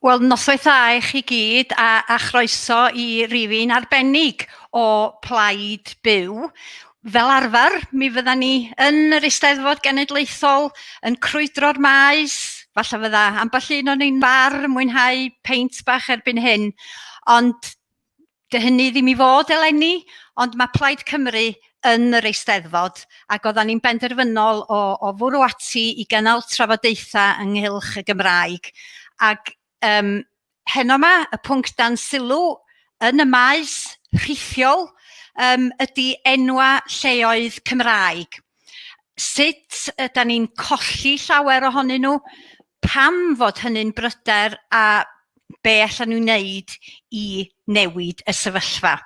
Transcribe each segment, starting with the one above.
Wel, noswaith dda i chi gyd a, a chroeso i rifyn arbennig o Plaid Byw. Fel arfer, mi fydda ni yn yr Eisteddfod Genedlaethol yn crwydro'r maes, falle fydda ambell un o'n ni'n bar yn mwynhau peint bach erbyn hyn, ond Dy hynny ddim i fod eleni, ond mae Plaid Cymru yn yr Eisteddfod ac oeddan ni'n benderfynol o, o fwrw ati i gynnal trafodaethau ynghylch y Gymraeg. Ac um, heno yma, y pwnc dan sylw yn y maes rhithiol um, ydy enwa lleoedd Cymraeg. Sut ydan ni'n colli llawer ohonyn nhw, pam fod hynny'n bryder a be allan nhw wneud i newid y sefyllfa.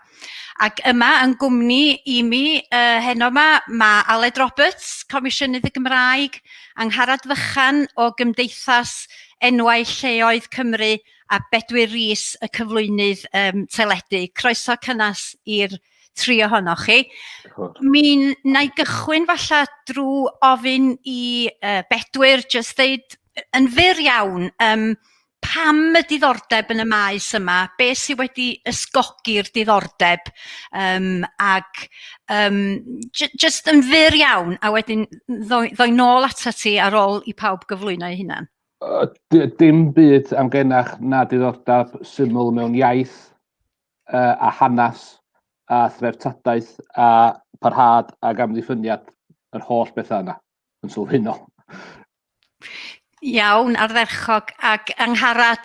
Ac yma yn gwmni i mi uh, heno yma, mae Aled Roberts, Comisiynydd y Gymraeg, Angharad Fychan o Gymdeithas Enwau Lleoedd Cymru a Bedwyr Rees, y cyflwynydd um, teledu. Croeso cynnes i'r tri ohonoch chi. Mi wna i gychwyn falle drwy ofyn i uh, Bedwyr jyst ddeud yn fyr iawn, um, pam y diddordeb yn y maes yma, be sydd wedi ysgogi'r diddordeb, um, ac um, jyst yn fyr iawn, a wedyn ddoi, ddoi nôl atat ti ar ôl i pawb gyflwyno eu hunan. Uh, dim byd amgenach na diddordeb syml mewn iaith uh, a hanes a threftadaeth a parhad ag amddiffyniad yr holl bethau yna yn sylfaenol. Iawn, ardderchog. Ac Angharad,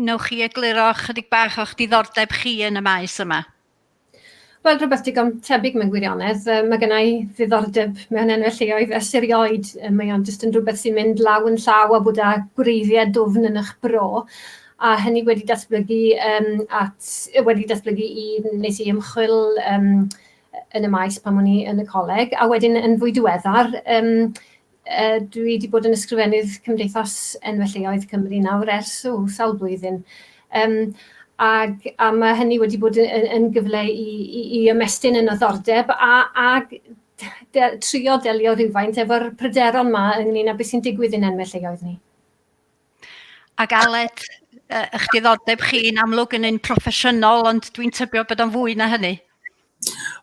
newch chi egluro chydig bach o'ch diddordeb chi yn y maes yma? Wel, rhywbeth digon tebyg mewn gwirionedd. Mae gen i ddiddordeb mewn enwau lleoedd ers erioed. Mae o'n jyst yn rhywbeth sy'n mynd law yn llaw â bod â gwreiddiau dwfn yn eich bro. A hynny wedi datblygu um, at, wedi datblygu i, nes i ymchwil um, yn y maes pan o'n i yn y coleg. A wedyn yn fwy diweddar, um, uh, dwi wedi bod yn ysgrifennydd Cymdeithas Enwau Lleoedd Cymru nawr ers o, sawl blwyddyn. Um, ag, a mae hynny wedi bod yn, yn, yn gyfle i, i, i ymestyn yn ddiddordeb a, a de, trio delio rhywfaint efo'r pryderon ma ynglyn â beth sy'n digwydd i'n enwau lleoedd ni. Ac Aled, eich diddordeb chi'n amlwg yn un proffesiynol, ond dwi'n tybio bod o'n fwy na hynny.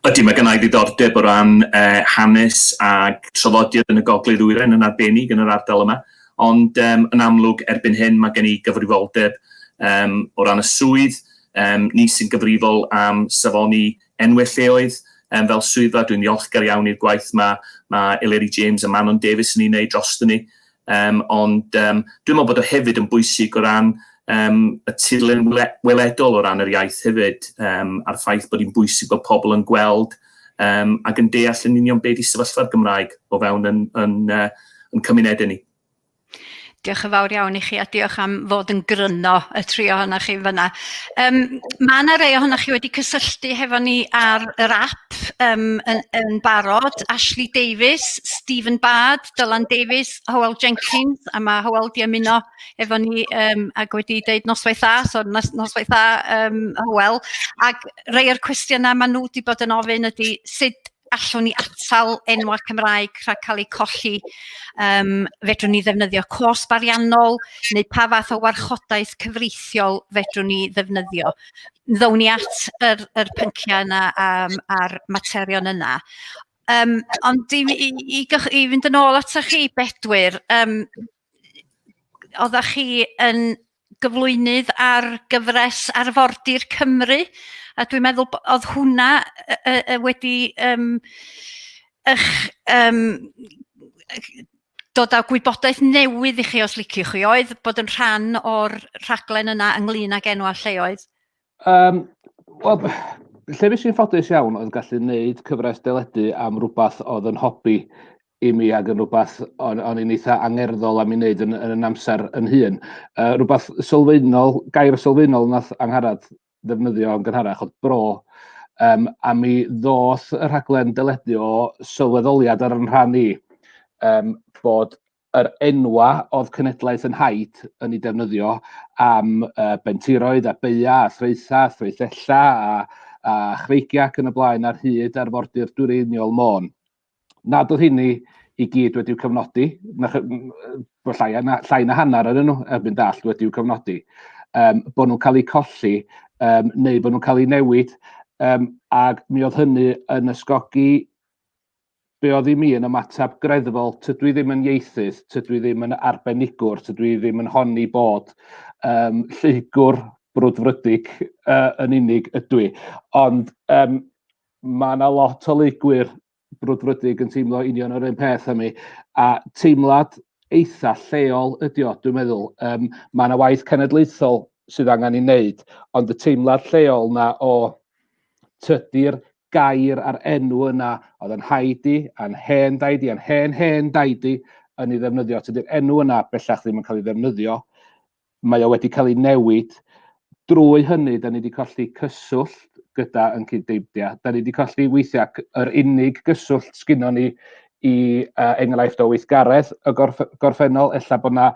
Ydy, mae gennau ddiddordeb o ran eh, hanes ac traddodiad yn y Gogledd Ddwyrain yn arbennig yn yr ardal yma, ond um, yn amlwg erbyn hyn mae gen i gyfrifoldeb um, o ran y swydd, um, ni sy'n gyfrifol am safoni enwau lleoedd um, fel swyddfa, dwi'n ddiolchgar iawn i'r gwaith mae, mae Eleri James a Manon Davies yn ei wneud drosto ni, Um, ond um, dwi'n meddwl bod o hefyd yn bwysig o ran um, y tirlun weledol o ran yr iaith hefyd, um, a'r ffaith bod hi'n bwysig bod pobl yn gweld um, ac yn deall yn union beth i sefyllfa'r Gymraeg o fewn yn, yn, uh, yn cymunedau ni. Diolch yn fawr iawn i chi a diolch am fod yn gryno y tri ohonoch chi fyna. Um, mae yna rei ohonoch chi wedi cysylltu hefo ni ar yr app um, yn, yn barod. Ashley Davies, Stephen Bard, Dylan Davies, Howell Jenkins, a mae Howell di ymuno efo ni um, ac wedi deud noswaith dda, so nos, noswaith dda um, Howell. Ac rei o'r cwestiynau maen nhw wedi bod yn ofyn ydy sut allwn ni atal enwau Cymraeg rhag cael eu colli, um, fedrwn ni ddefnyddio cosb ariannol, neu pa fath o warchodaeth cyfreithiol fedrwn ni ddefnyddio. Ddown ni at yr, yr pynciau yna um, a'r materion yna. Um, ond i, i, i, i fynd yn ôl atoch chi, Bedwyr, um, oeddech chi yn gyflwynydd ar gyfres Arfordir Cymru, a dwi'n meddwl oedd hwnna wedi um, eich um, dod â gwybodaeth newydd i chi os liciwch chi, oedd bod yn rhan o'r rhaglen yna ynglyn ag enwau lleoedd? Um, Wel, lle fues i'n ffodus iawn oedd gallu gwneud cyfres deledu am rhywbeth oedd yn hobi i mi ac yn rhywbeth o'n, o'n i'n eitha angerddol am ei wneud yn, yn, yn amser yn hun. Uh, rhywbeth sylfaenol, gair sylfaenol nath Angharad ddefnyddio yn gynharach oedd bro. Um, a mi ddoth y rhaglen deledu o sylweddoliad ar yn rhan i um, bod yr enwa oedd cenedlaeth yn nhaid yn ei defnyddio am uh, bentiroedd a beia a thraetha a thraethella a, a chreigiau ac yn y blaen ar hyd arfordir dwyreiniol Môn. Nad oedd hynny i gyd wedi'w cofnodi, na, llai, na, llai na hanner yn nhw erbyn dallt wedi'w cofnodi, bod nhw'n cael eu colli neu bod nhw'n cael eu newid, ac mi oedd hynny yn ysgogi be oedd i mi yn ymateb greddfol. Tydw i ddim yn ieithydd, tydw i ddim yn arbenigwr, tydw i ddim yn honni bod lleygwr brwdfrydig yn unig ydw i. Ond mae yna lot o leygwyr brwdfrydig yn teimlo union yr un peth â mi, a teimlad eitha lleol ydi o, dwi'n meddwl. Mae yna waith cenedlaethol sydd angen ei wneud, ond y teimlad lleol na o tydi'r gair a'r enw yna oedd yn nhaid i, a'n hen daid i, a'n hen hen daid i yn ei ddefnyddio. Tydi'r enw yna bellach ddim yn cael ei ddefnyddio. Mae o wedi cael ei newid. Drwy hynny, da ni wedi colli cyswllt gyda yn cyd-deimdiau. Da ni wedi colli weithiau yr unig gyswllt sgynnon ni i enghraifft o weithgaredd y gorffennol, ella bod yna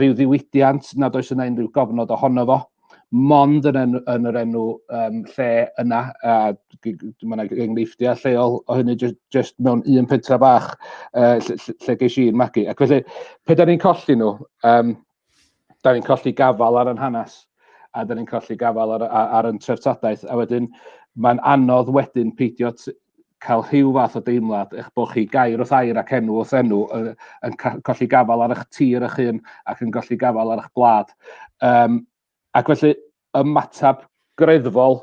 rhyw ddiwydiant nad oes yna unrhyw gofnod ohono fo, mond yn, en, yn yr enw lle yna, a mae yna enghreifftiau lleol o hynny just, just mewn un pentra bach lle, lle, lle ges i'n magu. Ac felly, pe da ni'n colli nhw, da ni'n colli gafael ar yn hanes, a da ni'n colli gafael ar, ar, ar yn treftadaeth, a wedyn mae'n anodd wedyn peidio cael rhyw fath o deimlad eich bod chi gair wrth air ac enw wrth enw yn, yn colli gafael ar eich tir eich hun ac yn colli gafael ar eich gwlad. Ac felly, ymateb greddfol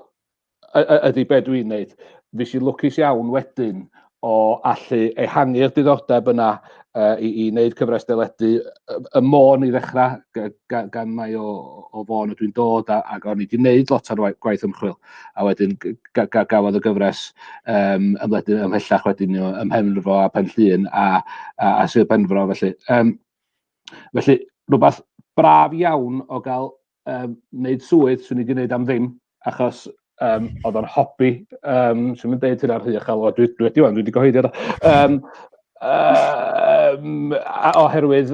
ydy be dwi'n neud. Fes i lwcus iawn wedyn o allu ehangu'r diddordeb yna i wneud cyfres deledu y Môn i ddechrau, gan mai o Fôn ydw i'n dod, ac o'n i wedi gwneud lot o'r gwaith ymchwil, a wedyn gafodd y gyfres ymledu ymhellach wedyn ym Mhenfro a Pen Llŷn a Sir Benfro felly. Felly, rhywbeth braf iawn o gael wneud swydd swn i wedi gwneud am ddim, achos oedd o'n hobi. Swn i'n deud hynna'n rhy uchel, o, dwi wedi wan, dwi wedi gyhoeddi o. Oherwydd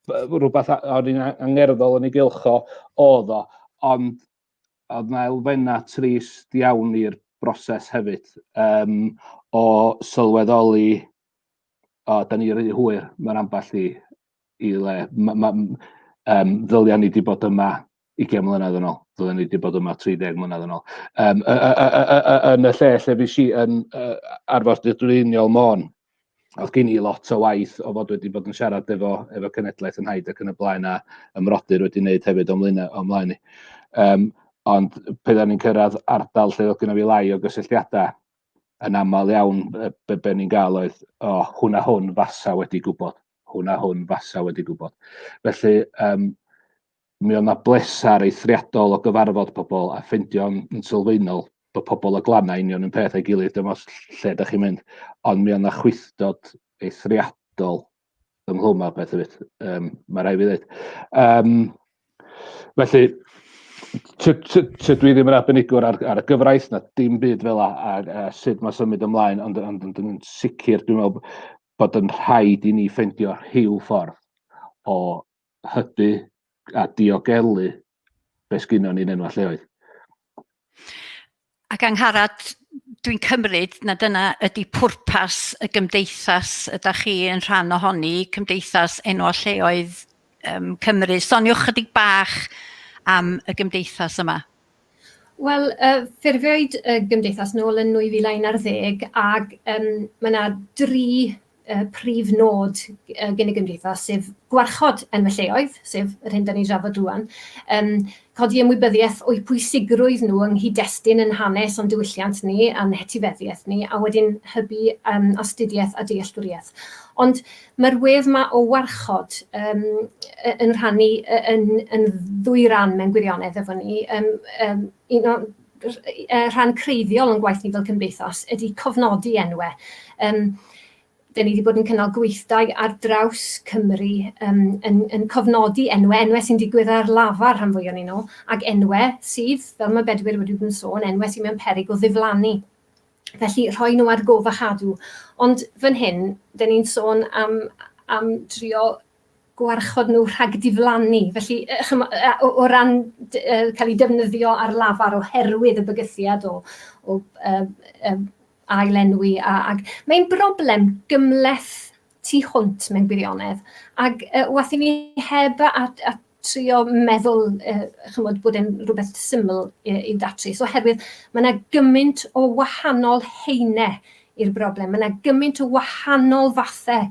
rhywbeth o'n i'n angerddol yn ei gylch o, oedd o, ond oedd na elfennau trist iawn i'r broses hefyd, o sylweddoli, o, da ni rhy hwyr mewn ambell i le. Ddylia ni wedi bod yma 20 mlynedd yn ôl, ddylia ni wedi bod yma 30 mlynedd yn ôl. Yn y lle lle fues i yn arfordir dwyreiniol Môn, oedd gen i lot o waith o fod wedi bod yn siarad efo cenedlaeth yn nhaid ac yn y blaen, a ymrodyr wedi wneud hefyd o'm mlaen i. Ond pe da ni'n cyrraedd ardal lle oedd genna fi lai o gysylltiadau, yn aml iawn be ni'n gael oedd, o, hwn a hwn fasa wedi gwybod, hwn a hwn fasa wedi gwybod. Felly, mi oedd 'na bleser eithriadol o gyfarfod pobl a ffeindio'n yn sylfaenol bod pobl y glannau union yn peth a'i gilydd, dim ots lle da chi'n mynd, ond mi oedd 'na chwithdod eithriadol ynghlwm â'r peth hefyd, mae rhaid fi ddweud. Felly, tydw i ddim yn arbenigwr ar y gyfraith na dim byd fel a, a sut mae symud ymlaen, ond yn sicr dwi'n meddwl bod yn rhaid i ni ffeindio rhyw ffordd o hybu a diogelu be sgynnon ni'n enwa lleoedd. Ac Angharad, dwi'n cymryd na dyna ydy pwrpas y gymdeithas ydych chi yn rhan ohoni, Cymdeithas Enwa Lleoedd Cymru. Soniwch chydig bach am y gymdeithas yma. Wel, ffurfiwyd y gymdeithas nôl yn 2011 ac mae yna dri prif nod gen y gymdeithas, sef gwarchod enwau lleoedd, sef yr hyn da ni'n drafod rŵan, codi ymwybyddiaeth o'u pwysigrwydd nhw yng nghyd-destun yn hanes o'n diwylliant ni a'n hetifeddiaeth ni, a wedyn hybu astudiaeth a dealltwriaeth. Ond mae'r wedd 'ma o warchod yn rhannu yn ddwy ran mewn gwirionedd efo ni. Un o rhan creiddiol o'n gwaith ni fel cymdeithas ydy cofnodi enwau. Dyn ni wedi bod yn cynnal gweithdai ar draws Cymru yn cofnodi enwau, enwau sy'n digwydd ar lafar rhan fwyaf ohonyn nhw, ac enwau sydd, fel mae Bedwyr wedi bod yn sôn, enwau sydd mewn peryg o ddiflannu. Felly rhoi nhw ar gof a chadw. Ond fan hyn, dyn ni'n sôn am drio gwarchod nhw rhag diflannu. Felly, chimo, o ran cael eu defnyddio ar lafar oherwydd y bygythiad o ailenwi. Ac mae'n broblem gymhleth. tu hwnt mewn gwirionedd. Ac uh, wath i ni heb a, a trio meddwl uh, chymod, bod e'n rhywbeth syml i'w datrys, oherwydd mae yna gymaint o wahanol heine i'r broblem, mae yna gymaint o wahanol fathau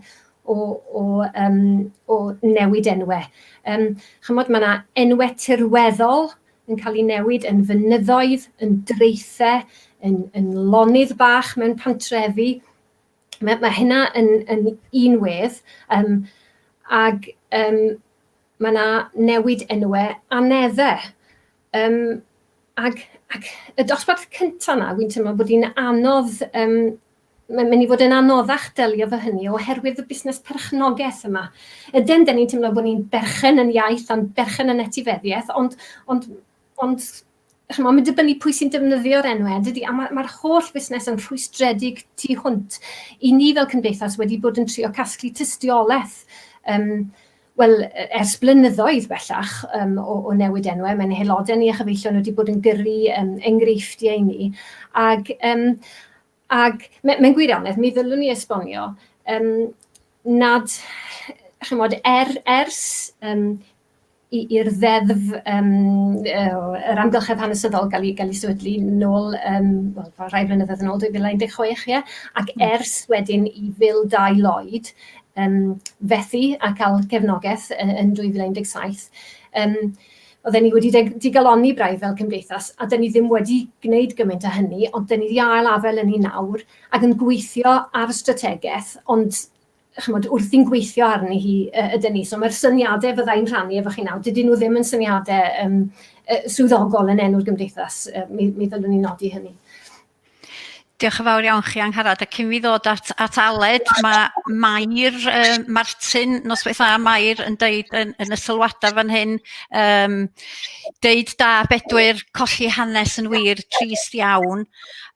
o, o, um, o newid enwau. Um, chymod, mae yna enwau tirweddol yn cael ei newid yn fynyddoedd, yn draethau, yn, yn lonydd bach mewn pantrefi. Mae, mae hynna yn, yn un wedd, um, ag um, mae yna newid enwau aneddau. Um, ag, ag y dosbarth cyntaf yna, wy'n teimlo bod hi'n anodd, um, mae'n mynd i fod yn anoddach delio fo hynny oherwydd y busnes perchnogaeth yma. Ydyn, dyn ni'n teimlo bod ni'n berchen yn iaith a'n berchen yn etifeddiaeth, ond, ond, ond chymod, mae'n dibynnu pwy sy'n defnyddio'r enwau, dydy? A mae'r ma holl fusnes yn rhwystredig tu hwnt. I ni fel cymdeithas wedi bod yn trio casglu tystiolaeth um, wel, ers blynyddoedd bellach um, o, o newid enwau. Mae'n haelodau ni a chyfeillion wedi bod yn gyrru um, enghreifftiau i ni. Ac, um, ac mewn gwirionedd, mi ddylwn ni esbonio um, nad, chymod, er, ers um, i'r ddeddf um, yr amgylchedd hanesyddol gael ei, gael ei sefydlu nôl um, well, rhai blynyddoedd yn ôl, 2016, ie, ac ers wedyn i Fil Dai Lloyd um, fethu a cael cefnogaeth yn 2017, um, oedden ni wedi digalonni braidd fel cymdeithas, a dyn ni ddim wedi gwneud gymaint â hynny, ond dyn ni wedi ail afael yn ni nawr ac yn gweithio ar strategaeth, ond chymod, wrthi'n gweithio arni hi ydyn ni. So mae'r syniadau fyddai'n rhannu efo chi nawr, dydyn nhw ddim yn syniadau um, swyddogol yn enw'r gymdeithas, mi, mi ddylwn ni nodi hynny. Diolch yn fawr iawn chi Angharad, a cyn fi ddod at, at Aled, mae Mair uh, Martin, noswaith dda Mair, yn deud yn, yn y sylwadau fan hyn, um, deud da Bedwyr, colli hanes yn wir, trist iawn.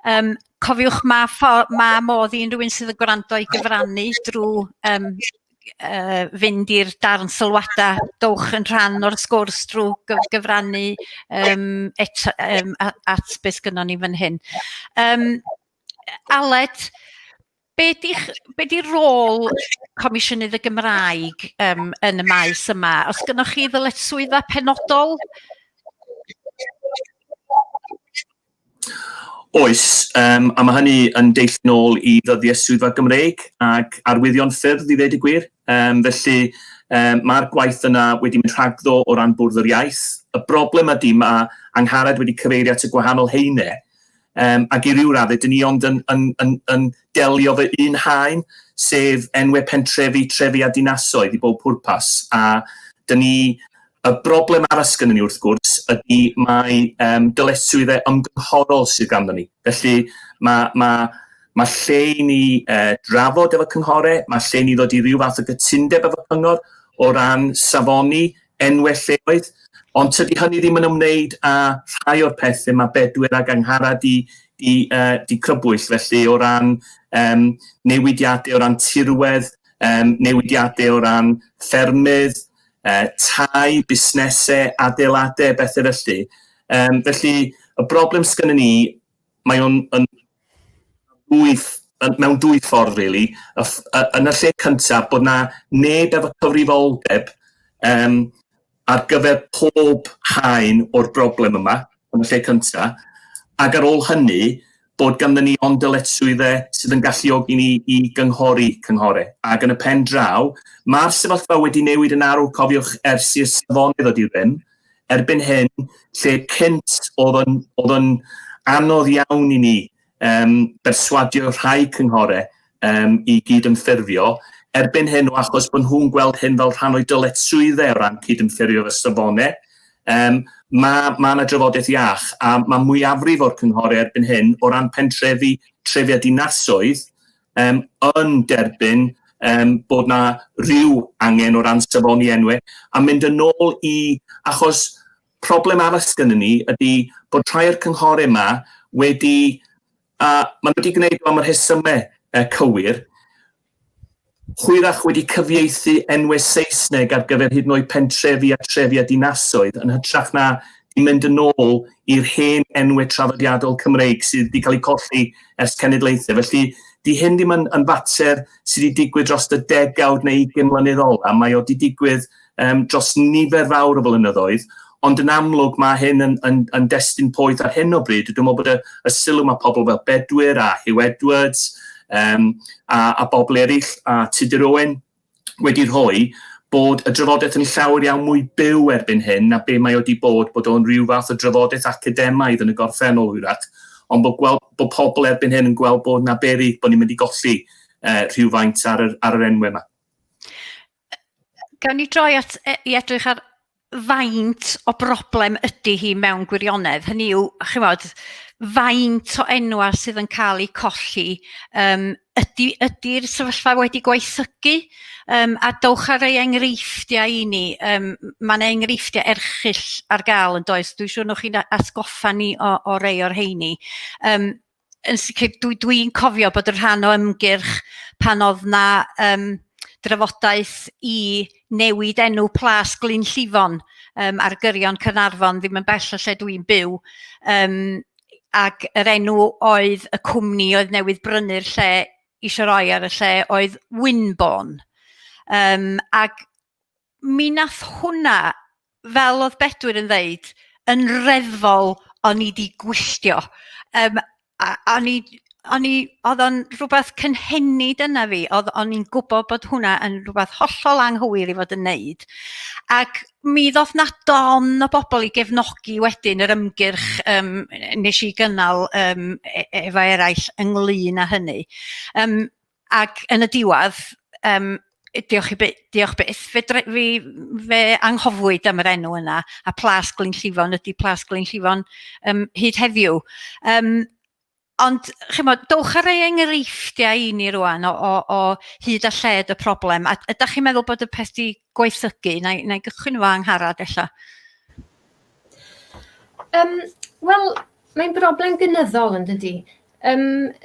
Um, cofiwch mae, ma modd i unrhyw un sydd yn gwrando i gyfrannu drwy um, uh, fynd i'r darn sylwadau, dowch yn rhan o'r sgwrs drwy gyf gyfrannu um, et, um, at beth gynnon ni fan hyn. Um, Aled, be di, be di rôl Comisiynydd y Gymraeg um, yn y maes yma? Os gynnoch chi ddyletswyddau penodol? Oes, um, a mae hynny yn deillio nôl i ddyddiau Swyddfa Gymreig ac arwyddion ffyrdd i ddeud y gwir. Um, felly um, mae'r gwaith yna wedi mynd rhagddo o ran Bwrdd yr Iaith. Y broblem ydy mae Angharad wedi cyfeirio at y gwahanol heine, um, ac i ryw raddau, dyn ni ond yn, yn, yn, yn delio fy un haen, sef enwau pentrefi, trefi a dinasoedd i bob pwrpas. A dyn ni Y broblem arall sgynnon ni wrth gwrs ydy mae um, dyletswyddau ymgynghorol sydd ganddo ni. Felly mae, mae, mae lle i ni uh, drafod efo cynghorau, mae lle i ni ddod i ryw fath o gytundeb efo cyngor o ran safoni enwau lleoedd, ond tydi hynny ddim yn ymwneud â rhai o'r pethau mae Bedwyr ac Angharad di, di, uh, di crybwyll, felly o ran um, newidiadau o ran tirwedd, um, newidiadau o ran ffermydd, uh, tai, busnesau, adeiladau, bethau felly. Um, felly, y broblem sgynny ni, mae o'n yn dwy, mewn dwy ffordd, really. Y, y, yn y lle cyntaf, bod na neb efo cyfrifoldeb um, ar gyfer pob haen o'r broblem yma, yn y lle cyntaf, ac ar ôl hynny, bod ganddyn ni ond dyletswyddau sydd yn galluogi ni i gynghori cynghorau. Ac yn y pen draw, mae'r sefyllfa wedi newid yn arw, cofiwch, ers i'r safonau ddod i rym. Erbyn hyn, lle cynt oedd yn, oedd yn anodd iawn i ni um, berswadio rhai cynghorau um, i gyd-ymffurfio, erbyn hyn o achos bod nhw'n gweld hyn fel rhan o'i dyletswyddau o ran cyd-ymffurfio efo safonau, um, mae ma yna drafodaeth iach a mae mwyafrif o'r cynghorau erbyn hyn o ran pentrefi, trefi a dinasoedd um, yn derbyn um, bod na rhyw angen o ran safoni enwau a mynd yn ôl i, achos problem arall sgynnon ni ydy bod rhai o'r cynghorau yma wedi A maen nhw wedi gwneud o am y rhesymau uh, cywir, hwyrach wedi cyfieithu enwau Saesneg ar gyfer hyd yn oed pentrefi a trefi a dinasoedd yn hytrach na di mynd yn ôl i'r hen enwau traddodiadol Cymreig sydd wedi cael eu colli ers cenedlaethau. Felly, Di hyn ddim yn, yn fater sydd wedi digwydd dros y degawd neu 20 mlynedd ola, mae o wedi digwydd um, dros nifer fawr o flynyddoedd, ond yn amlwg mae hyn yn, yn, yn destun poeth ar hyn o bryd. Dwi'n meddwl bod y, y sylw mae pobl fel Bedwyr a Hugh Edwards um, a, a bobl eraill a Tudur Owen wedi rhoi bod y drafodaeth yn llawer iawn mwy byw erbyn hyn na be mae o wedi bod, bod o'n rhyw fath o drafodaeth academaidd yn y gorffennol hwyrach, ond bod, gweld, bod pobl erbyn hyn yn gweld bod na beryg bod ni'n mynd i golli rhywfaint ar yr, ar yr enwau yma. Gawn ni droi at, e, i edrych ar faint o broblem ydy hi mewn gwirionedd. Hynny yw, chimod, faint o enwau sydd yn cael eu colli, um, ydy, ydy'r sefyllfa wedi gwaethygu? Um, a dowch ar ei enghreifftiau i ni. Um, mae yna enghreifftiau erchyll ar gael yn does. Dwi'n siŵr nwch chi'n atgoffa ni o, o rei o'r rheini. Um, yn sicr dwi dwi'n cofio bod yn rhan o ymgyrch pan oedd 'na yym drafodaeth i newid enw Plas Glynllifon yym ar gyrion Caernarfon ddim yn bell o lle dwi'n byw yym ac yr enw oedd y cwmni oedd newydd brynu'r lle isio roi ar y lle oedd Winbourne yym ac mi nath hwnna, fel oedd Bedwyr yn ddeud, yn reddfol o'n i 'di gwylltio. Yym a o'n i o'n i oedd o'n rhywbeth cynhenid yna fi, oedd o'n i'n gwybod bod hwnna yn rhywbeth hollol anghywir i fod yn neud. Ac mi ddoth 'na don o bobl i gefnogi wedyn yr ymgyrch yym nes i gynnal yym e- efo eraill ynglyn â hynny. Yym Ac yn y diwedd, yym, diolch i by- diolch byth, fe dre- fi, fe anghofwyd am yr enw yna, a Plas Glynllifon ydy Plas Glynllifon um, hyd heddiw. Um, ond, chimod, dowch ar ei enghreifftiau i ni rwan o, o, o hyd a lled y problem. A ydych chi'n meddwl bod y peth di gwaethygu? Na, na i gychwyn efo Angharad ella. Um, Wel, mae'n broblem gynyddol yn dydy. Um,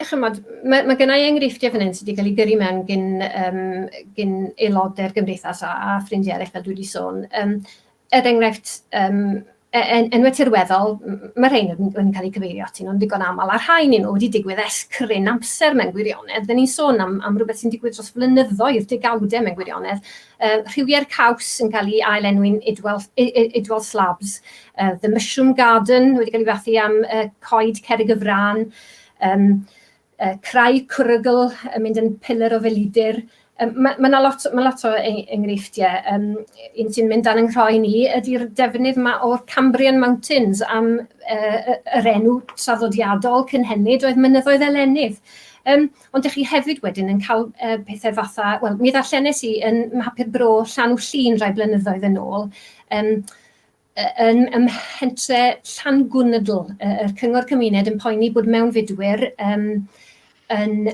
chymod, mae, mae gennau enghreifftiau fan hyn sydd wedi cael ei gyrru mewn gyn, um, gyn aelodau'r gymdeithas a, a ffrindiau eraill fel dwi wedi sôn. Um, er enghraifft, um, en, enwau tirweddol, mae rhain yn, yn cael eu cyfeirio atyn nhw'n ddigon aml, a rhain nhw wedi digwydd ers cryn amser mewn gwirionedd. Dyn ni'n sôn am, am rhywbeth sy'n digwydd dros flynyddoedd, degawdau mewn gwirionedd. Rhywiau'r caws yn cael ei ailenwi'n Idwal, Idwal Slabs, The Mushroom Garden wedi cael ei fathu am coed cerrig y frân, um, craig cwrygl yn mynd yn pillar o felidur. Um, mae ma 'na lot, ma lot o e-, enghreifftiau. Um, un sy'n mynd dan yng nghroen i ydy'r defnydd yma o'r Cambrian Mountains am uh, yr enw traddodiadol cynhenid oedd Mynyddoedd Elenydd. Um, ond dych chi hefyd wedyn yn cael uh, pethau fatha, wel, mi ddarllenes i yn mhapur bro Llanwllyn rai blynyddoedd yn ôl, um, yn ym mhentre Llangwnadl, yr cyngor cymuned yn poeni bod mewnfudwyr um, yn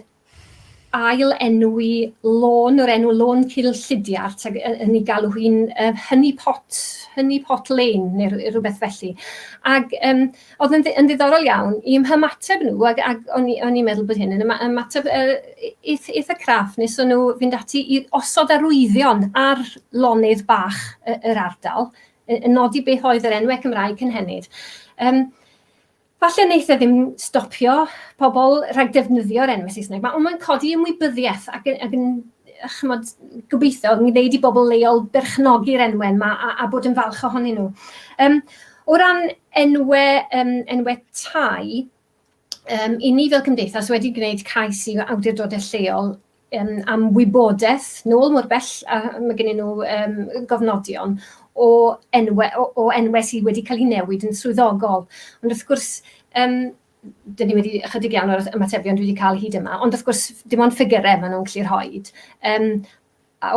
ail enwi lôn o'r enw Lôn Cil Llidiart ac yn ei galw hi'n uh, Honey Pot, Honey Pot Lane neu rhywbeth felly. Ac um, oedd yn, yn ddiddorol iawn i ymateb nhw, ac, ac o'n i'n meddwl bod hyn yn ymateb uh, eitha craff, nes o'n nhw fynd ati i osod arwyddion ar lonydd bach yr ardal, yn nodi beth oedd yr enwau Cymraeg cynhenid. Um, falle wneith e ddim stopio pobl rhag defnyddio'r enwau Saesneg 'ma, ond mae'n codi ymwybyddiaeth ac yn, ac yn chymod, gobeithio yn gwneud i bobl leol berchnogi'r enwau yma a, a bod yn falch ohonyn nhw. Um, o ran enwau, um, enwau tai, um, i ni fel cymdeithas wedi gwneud cais i awdurdodau lleol um, am wybodaeth nôl mor bell a mae gennyn nhw um, gofnodion o enwau, o, o enwau sydd wedi cael eu newid yn swyddogol. Ond wrth gwrs, um, dyn ni wedi ychydig iawn o'r ymatebion dwi wedi cael hyd yma, ond wrth gwrs dim ond ffigurau maen nhw'n gallu rhoi. Um,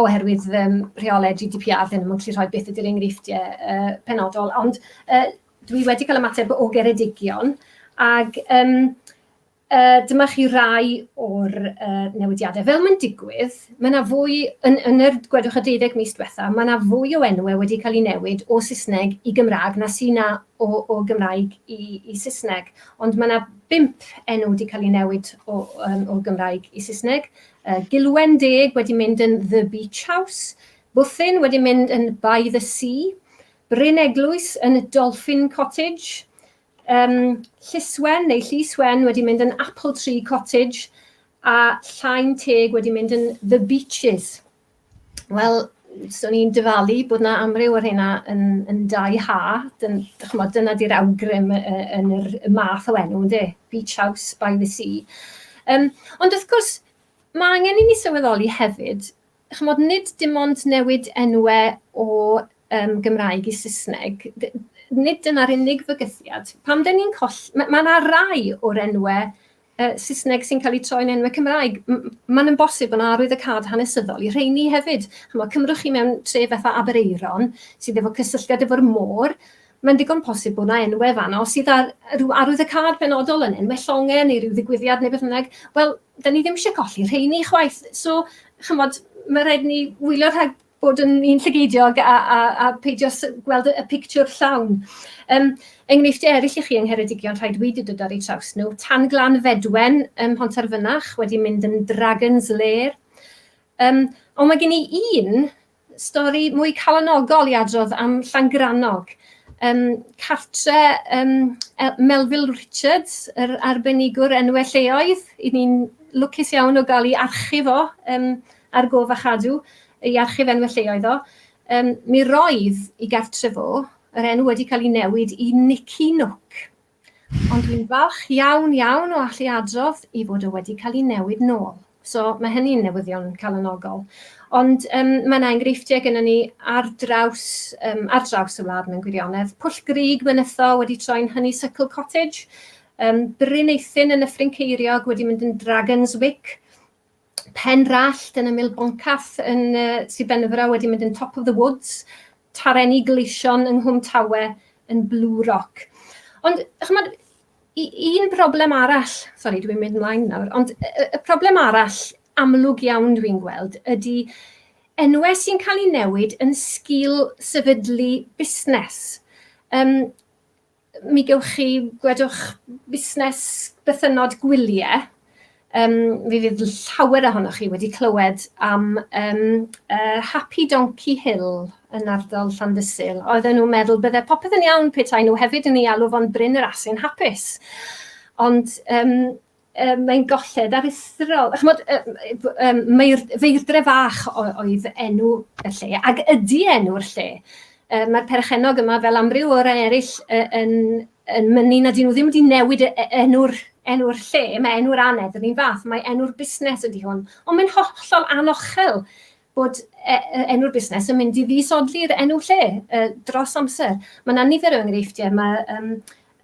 oherwydd um, rheolau GDPR ddim yn gallu rhoi beth ydy'r enghreifftiau uh, penodol, ond uh, dwi wedi cael ymateb o Geredigion, ac um, dyma chi rai o'r uh, newidiadau. Fel mae'n digwydd, mae yna fwy, yn, yn yr gwedwch y 12 mis diwetha, mae yna fwy o enwau wedi cael ei newid o Saesneg i Gymraeg na sy'n na o, o Gymraeg i, i Saesneg. Ond mae yna bump enw wedi cael ei newid o, um, o Gymraeg i Saesneg. Gilwen Deg wedi mynd yn The Beach House, Bwthyn wedi mynd yn By the Sea, Bryn Eglwys yn Dolphin Cottage, um, Llyswen neu Llys Wen wedi mynd yn Apple Tree Cottage. a Llain Teg wedi mynd yn The Beaches. Wel, so ni'n dyfalu bod na amryw o'r rheina yn, yn dau ha. Dyn, chymod, dyna di'r awgrym yn yr math o enw, ynddi? Beach House by the Sea. Um, ond wrth gwrs, mae angen i ni sylweddoli hefyd, chymod, nid dim ond newid enwau o um, Gymraeg i Saesneg, nid dyna'r unig fygythiad. Pam dyn ni'n coll... Mae yna ma rai o'r enwau uh, Saesneg sy'n cael eu troi'n enwau Cymraeg. Mae'n yn bosib bod yna arwyddocâd hanesyddol i rheini hefyd. Chymod, cymrwch chi mewn tref fatha Aberaeron, sydd efo cysylltiad efo'r môr, mae'n ddigon posib bod yna enwau fanno sydd ar rhyw arwyddocâd penodol yn enwau llongau neu rhyw ddigwyddiad neu beth bynnag. Wel, da ni ddim eisiau colli rheini chwaith. So, chymod, mae rhaid ni wylio rhag bod yn un llygeidiog a, a, a peidio gweld y, y pictiwr llawn. Um, enghreifftiau eraill i chi yng Ngheredigion, rhaid wedi dod ar eu traws nhw. Tan Glan Fedwen ym Mhontarfynach wedi mynd yn Dragon's Lair. Um, ond mae gen i un stori mwy calonogol i adrodd am Llangrannog. Um, cartre um, Melville Richards, yr arbenigwr enwau lleoedd, i ni'n lwcus iawn o gael ei archif o um, ar gof a chadw, ei archif enwau lleoedd o. Um, mi roedd i gartre fo, yr enw wedi cael ei newid i Nicky Nook. Ond dwi'n falch iawn iawn o allu adrodd i fod o wedi cael ei newid nôl. So mae hynny'n newyddion calonogol. Ond um, mae yna enghreifftiau gennym ni ar draws, um, ar draws y wlad mewn gwirionedd. Pwll Grug Mynytho wedi troi'n Honeysuckle Cottage. Um, Bryn Eithin yn Nyffryn Ceiriog wedi mynd yn Dragon's Wick. Penrallt yn ymyl Boncath yn uh, Sir Benfro wedi mynd yn Top of the Woods, Tareni Gleision yng Nghwm Tawe yn Blue Rock. Ond, chymod, un broblem arall, sori dwi'n mynd ymlaen nawr, ond y, y problem arall amlwg iawn dwi'n gweld ydy enwau sy'n cael eu newid yn sgil sefydlu busnes. Um, mi gewch chi, gwedwch, busnes bythynnod gwyliau. Um, mi fydd llawer ohonoch chi wedi clywed am um, uh, Happy Donkey Hill yn ardal Llandysul. Oedden nhw'n meddwl bydde popeth yn iawn petai nhw hefyd yn ei alw fo'n Bryn yr Asyn Hapus. Ond um, um, mae'n golled aruthrol. Chymod, um, mae'r feirdre fach oedd enw y lle, ac ydy enw'r lle. Um, Mae'r perchennog yma, fel amryw o'r eraill, yn, yn mynnu nad ydyn nhw ddim wedi newid enw'r enw'r lle, mae enw'r anedd yr un fath, mae enw'r busnes ydy hwn. Ond mae'n hollol anochel bod enw'r busnes yn mynd i ddisodli'r enw lle dros amser. Mae yna nifer o enghreifftiau. Mae um,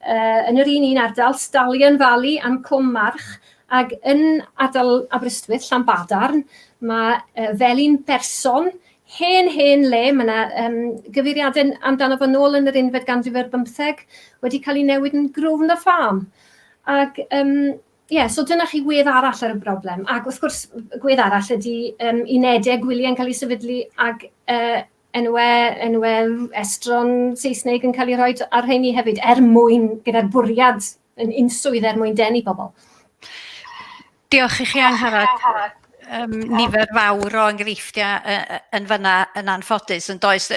yn yr un un ardal, Stallion Valley am Cwm March, ac yn ardal Aberystwyth, Llanbadarn, mae Felin Berson, hen, hen le, mae yna um, gyfeiriadau amdano fo nôl yn yr unfed ganrif ar bymtheg, wedi cael ei newid yn Grosvenor Farm. Ac um, ie, yeah, so dyna chi gwedd arall ar y broblem. Ac wrth gwrs, gwedd arall ydy um, unedau gwyliau'n cael eu sefydlu ac uh, enwau, enwau estron Saesneg yn cael eu rhoi ar rheini hefyd, er mwyn, gyda'r bwriad yn unswydd er mwyn denu bobl. Diolch i chi Angharad. Um, nifer fawr o enghreifftiau uh, yn fyna yn anffodus yn does.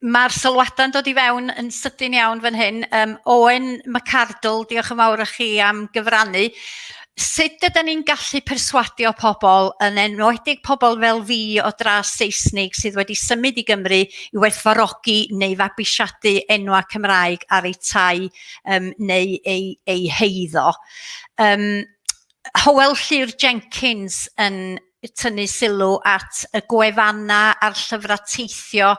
Mae'r sylwadau'n dod i fewn yn sydyn iawn fan hyn. Um, Owen McCardle, diolch yn fawr i chi am gyfrannu. Sut ydyn ni'n gallu perswadio pobl, yn enwedig pobl fel fi o dras Seisnig sydd wedi symud i Gymru i werthfawrogi neu fabwysiadu enwau Cymraeg ar eu tai um, neu eu, eu heiddo. Um, Hywel Llyr Jenkins yn tynnu sylw at y gwefannau a'r llyfrau teithio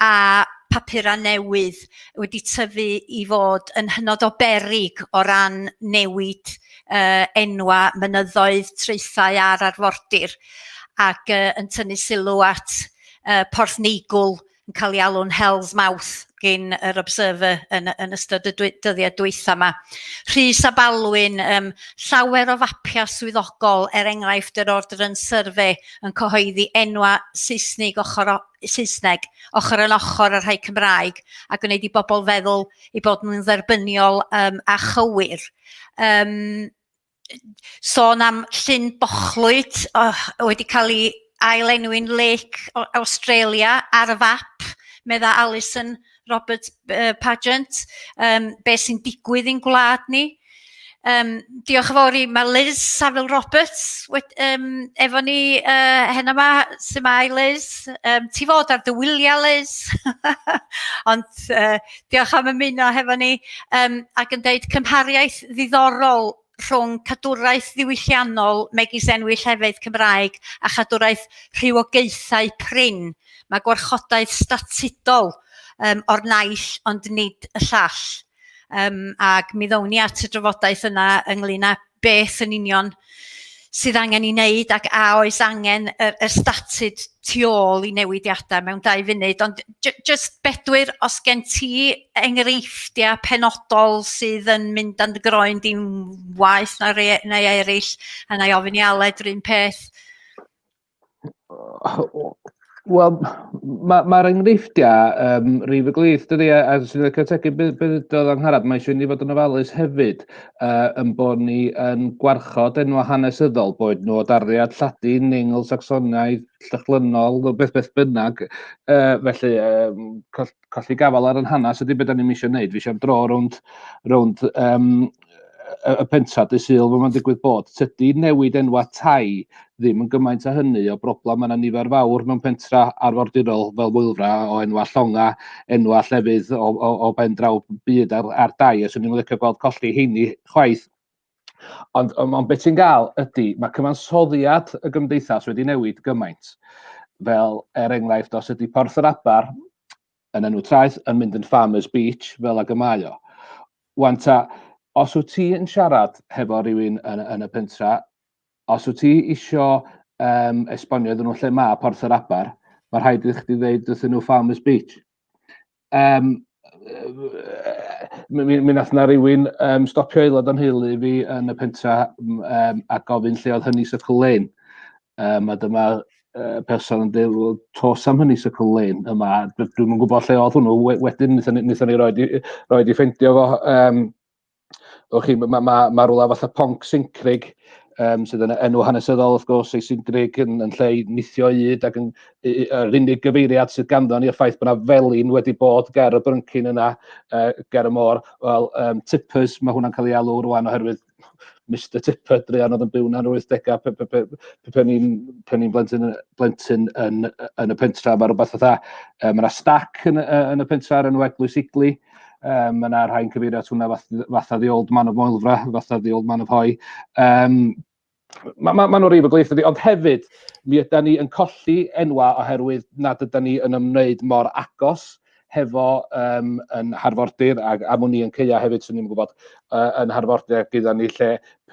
a papurau newydd wedi tyfu i fod yn hynod o beryg o ran newid uh, enwa mynyddoedd, traethau a'r arfordir ac uh, yn tynnu sylw at uh, Porth Neigwl yn cael ei alw'n Hell's Mouth gyn yr Observer yn, yn ystod y dwy, dyddiau dwytha yma. Rhys a Balwyn, um, llawer o fapiau swyddogol, er enghraifft yr Ordnance Survey yn cyhoeddi enwa Saesnig ochr o, Saesneg ochr yn ochr â rhai Cymraeg a gwneud i bobl feddwl eu bod nhw'n dderbyniol um, a chywir. Um, sôn am Llyn Bochlwyd oh, wedi cael ei ailenwi'n Lake Australia ar y fap, medda Alison Roberts uh, Pageant, um, be sy'n digwydd i'n gwlad ni. Diolch yn fawr i, mae Liz Saville Roberts wed, efo ni heno yma. Su'mai Liz? Ti fod ar dy wyliau, Liz? Ond diolch am ymuno hefo ni. Ac yn deud cymhariaeth ddiddorol rhwng cadwraeth ddiwylliannol megis enwi llefydd Cymraeg a chadwraeth rhywogaethau prin. Mae gwarchodaeth statudol o'r naill ond nid y llall. Ac mi ddown ni at y drafodaeth yna ynglyn â beth yn union sydd angen ei wneud ac a oes angen y statud tu ôl i newidiadau mewn 2 funud. Ond jyst Bedwyr, os gen ti enghreifftiau penodol sydd yn mynd dan dy groen di'n waeth na neu eraill, a na i ofyn i Aled yr un peth. Wel, mae'r ma enghreifftiau rif y glith, dydy, a sy'n licio tegu be ddudodd Angharad, mae eisiau ni fod yn ofalus hefyd yn bod ni yn gwarchod enwau hanesyddol, boed nhw o darddiad Lladin, Neingl, Sacsonaidd, Llychlynol, o beth beth bynnag. Felly, colli gafael ar yn hanes ydy beth da ni'n eisiau gwneud. Fi eisiau am dro rownd, rownd y pentra dy Sul fel mae'n digwydd bod. Tydi newid enwa tai ddim yn gymaint â hynny o broblem. Mae yna nifer fawr mewn pentra arfordirol fel Moelfra o enwa llonga, enwa llefydd o ben draw byd ar dai, a swn i'n licio gweld colli heini chwaith. Ond beth ti'n gael ydy, mae cyfansoddiad y gymdeithas wedi newid gymaint. Fel, er enghraifft, os ydy Porth yr Aber yn enw traeth yn mynd yn Farmers Beach, fel ag y mae o. Wan ta, os wyt ti yn siarad hefo rhywun yn y pentra, os wyt ti isio esbonio iddyn nhw lle mae Porth yr Aber, mae rhaid i chdi ddeud wrthyn nhw Farmers Beach. Mi nath na rywun stopio aelod o'n nheulu fi yn y pentra a gofyn lle oedd Honeysuckle Lane. A dyma person yn dweud, well, tos am Honeysuckle Lane yma. Dwi'm yn gwybod lle oedd hwnnw. Wedyn wnaethon ni roed i ffeindio fo. Wch chi, ma rhywle fatha Ponc Sincrig, sydd yn enw hanesyddol, wrth gwrs, ei Sincrig yn lle i nithio yd ac yn, yr unig gyfeiriad sydd ganddo ni, y ffaith bod yna felin wedi bod ger y bryncyn yna, ger y môr. Wel, Tippers, mae hwnna'n cael ei alw rwan oherwydd Mister Tipper, druan oedd yn byw na'n 80au, pe ni'n blentyn yn y pentra, mae rhywbeth fatha, mae yna stac yn y pentra ar enw Eglwys Igli, mae yna rhai'n cyfeirio at hwnna fatha The Old Man of Moelfra, fatha The Old Man of Hoy. Ma nhw'n rif o glith ydi, ond hefyd, mi yda ni yn colli enwa oherwydd nad yda ni yn ymwneud mor agos hefo yn harfordir, ac am wn i yn Ceia hefyd, swn i'n gwybod, yn harfordir gyda ni lle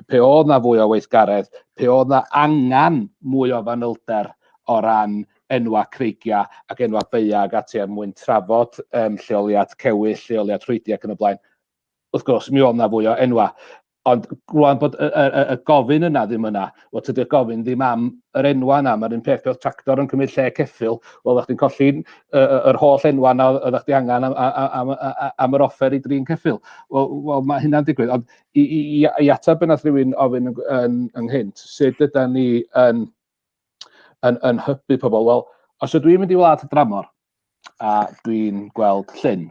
pe oedd na fwy o weithgaredd, pe oedd na angen mwy o fanylder o ran enwa creigiau ac enwa beia ac ati er mwyn trafod lleoliad cewyll, lleoliad rhwydi ac yn y blaen. Wrth gwrs, mi oedd na fwy o enwa. Ond rwan bod y gofyn yna ddim yna, wel tydi'r gofyn ddim am yr enwa yna, mae'r un peth oedd tractor yn cymryd lle ceffyl, wel oeddech chdi'n colli yr holl enwa yna oeddech chdi angen am yr offer i drin ceffyl. Wel, mae hynna'n digwydd, ond i ateb be nath rhywun ofyn ynghynt, sut ydan ni yn hybu pobl? Wel, os ydw i'n mynd i wlad dramor a dwi'n gweld llyn,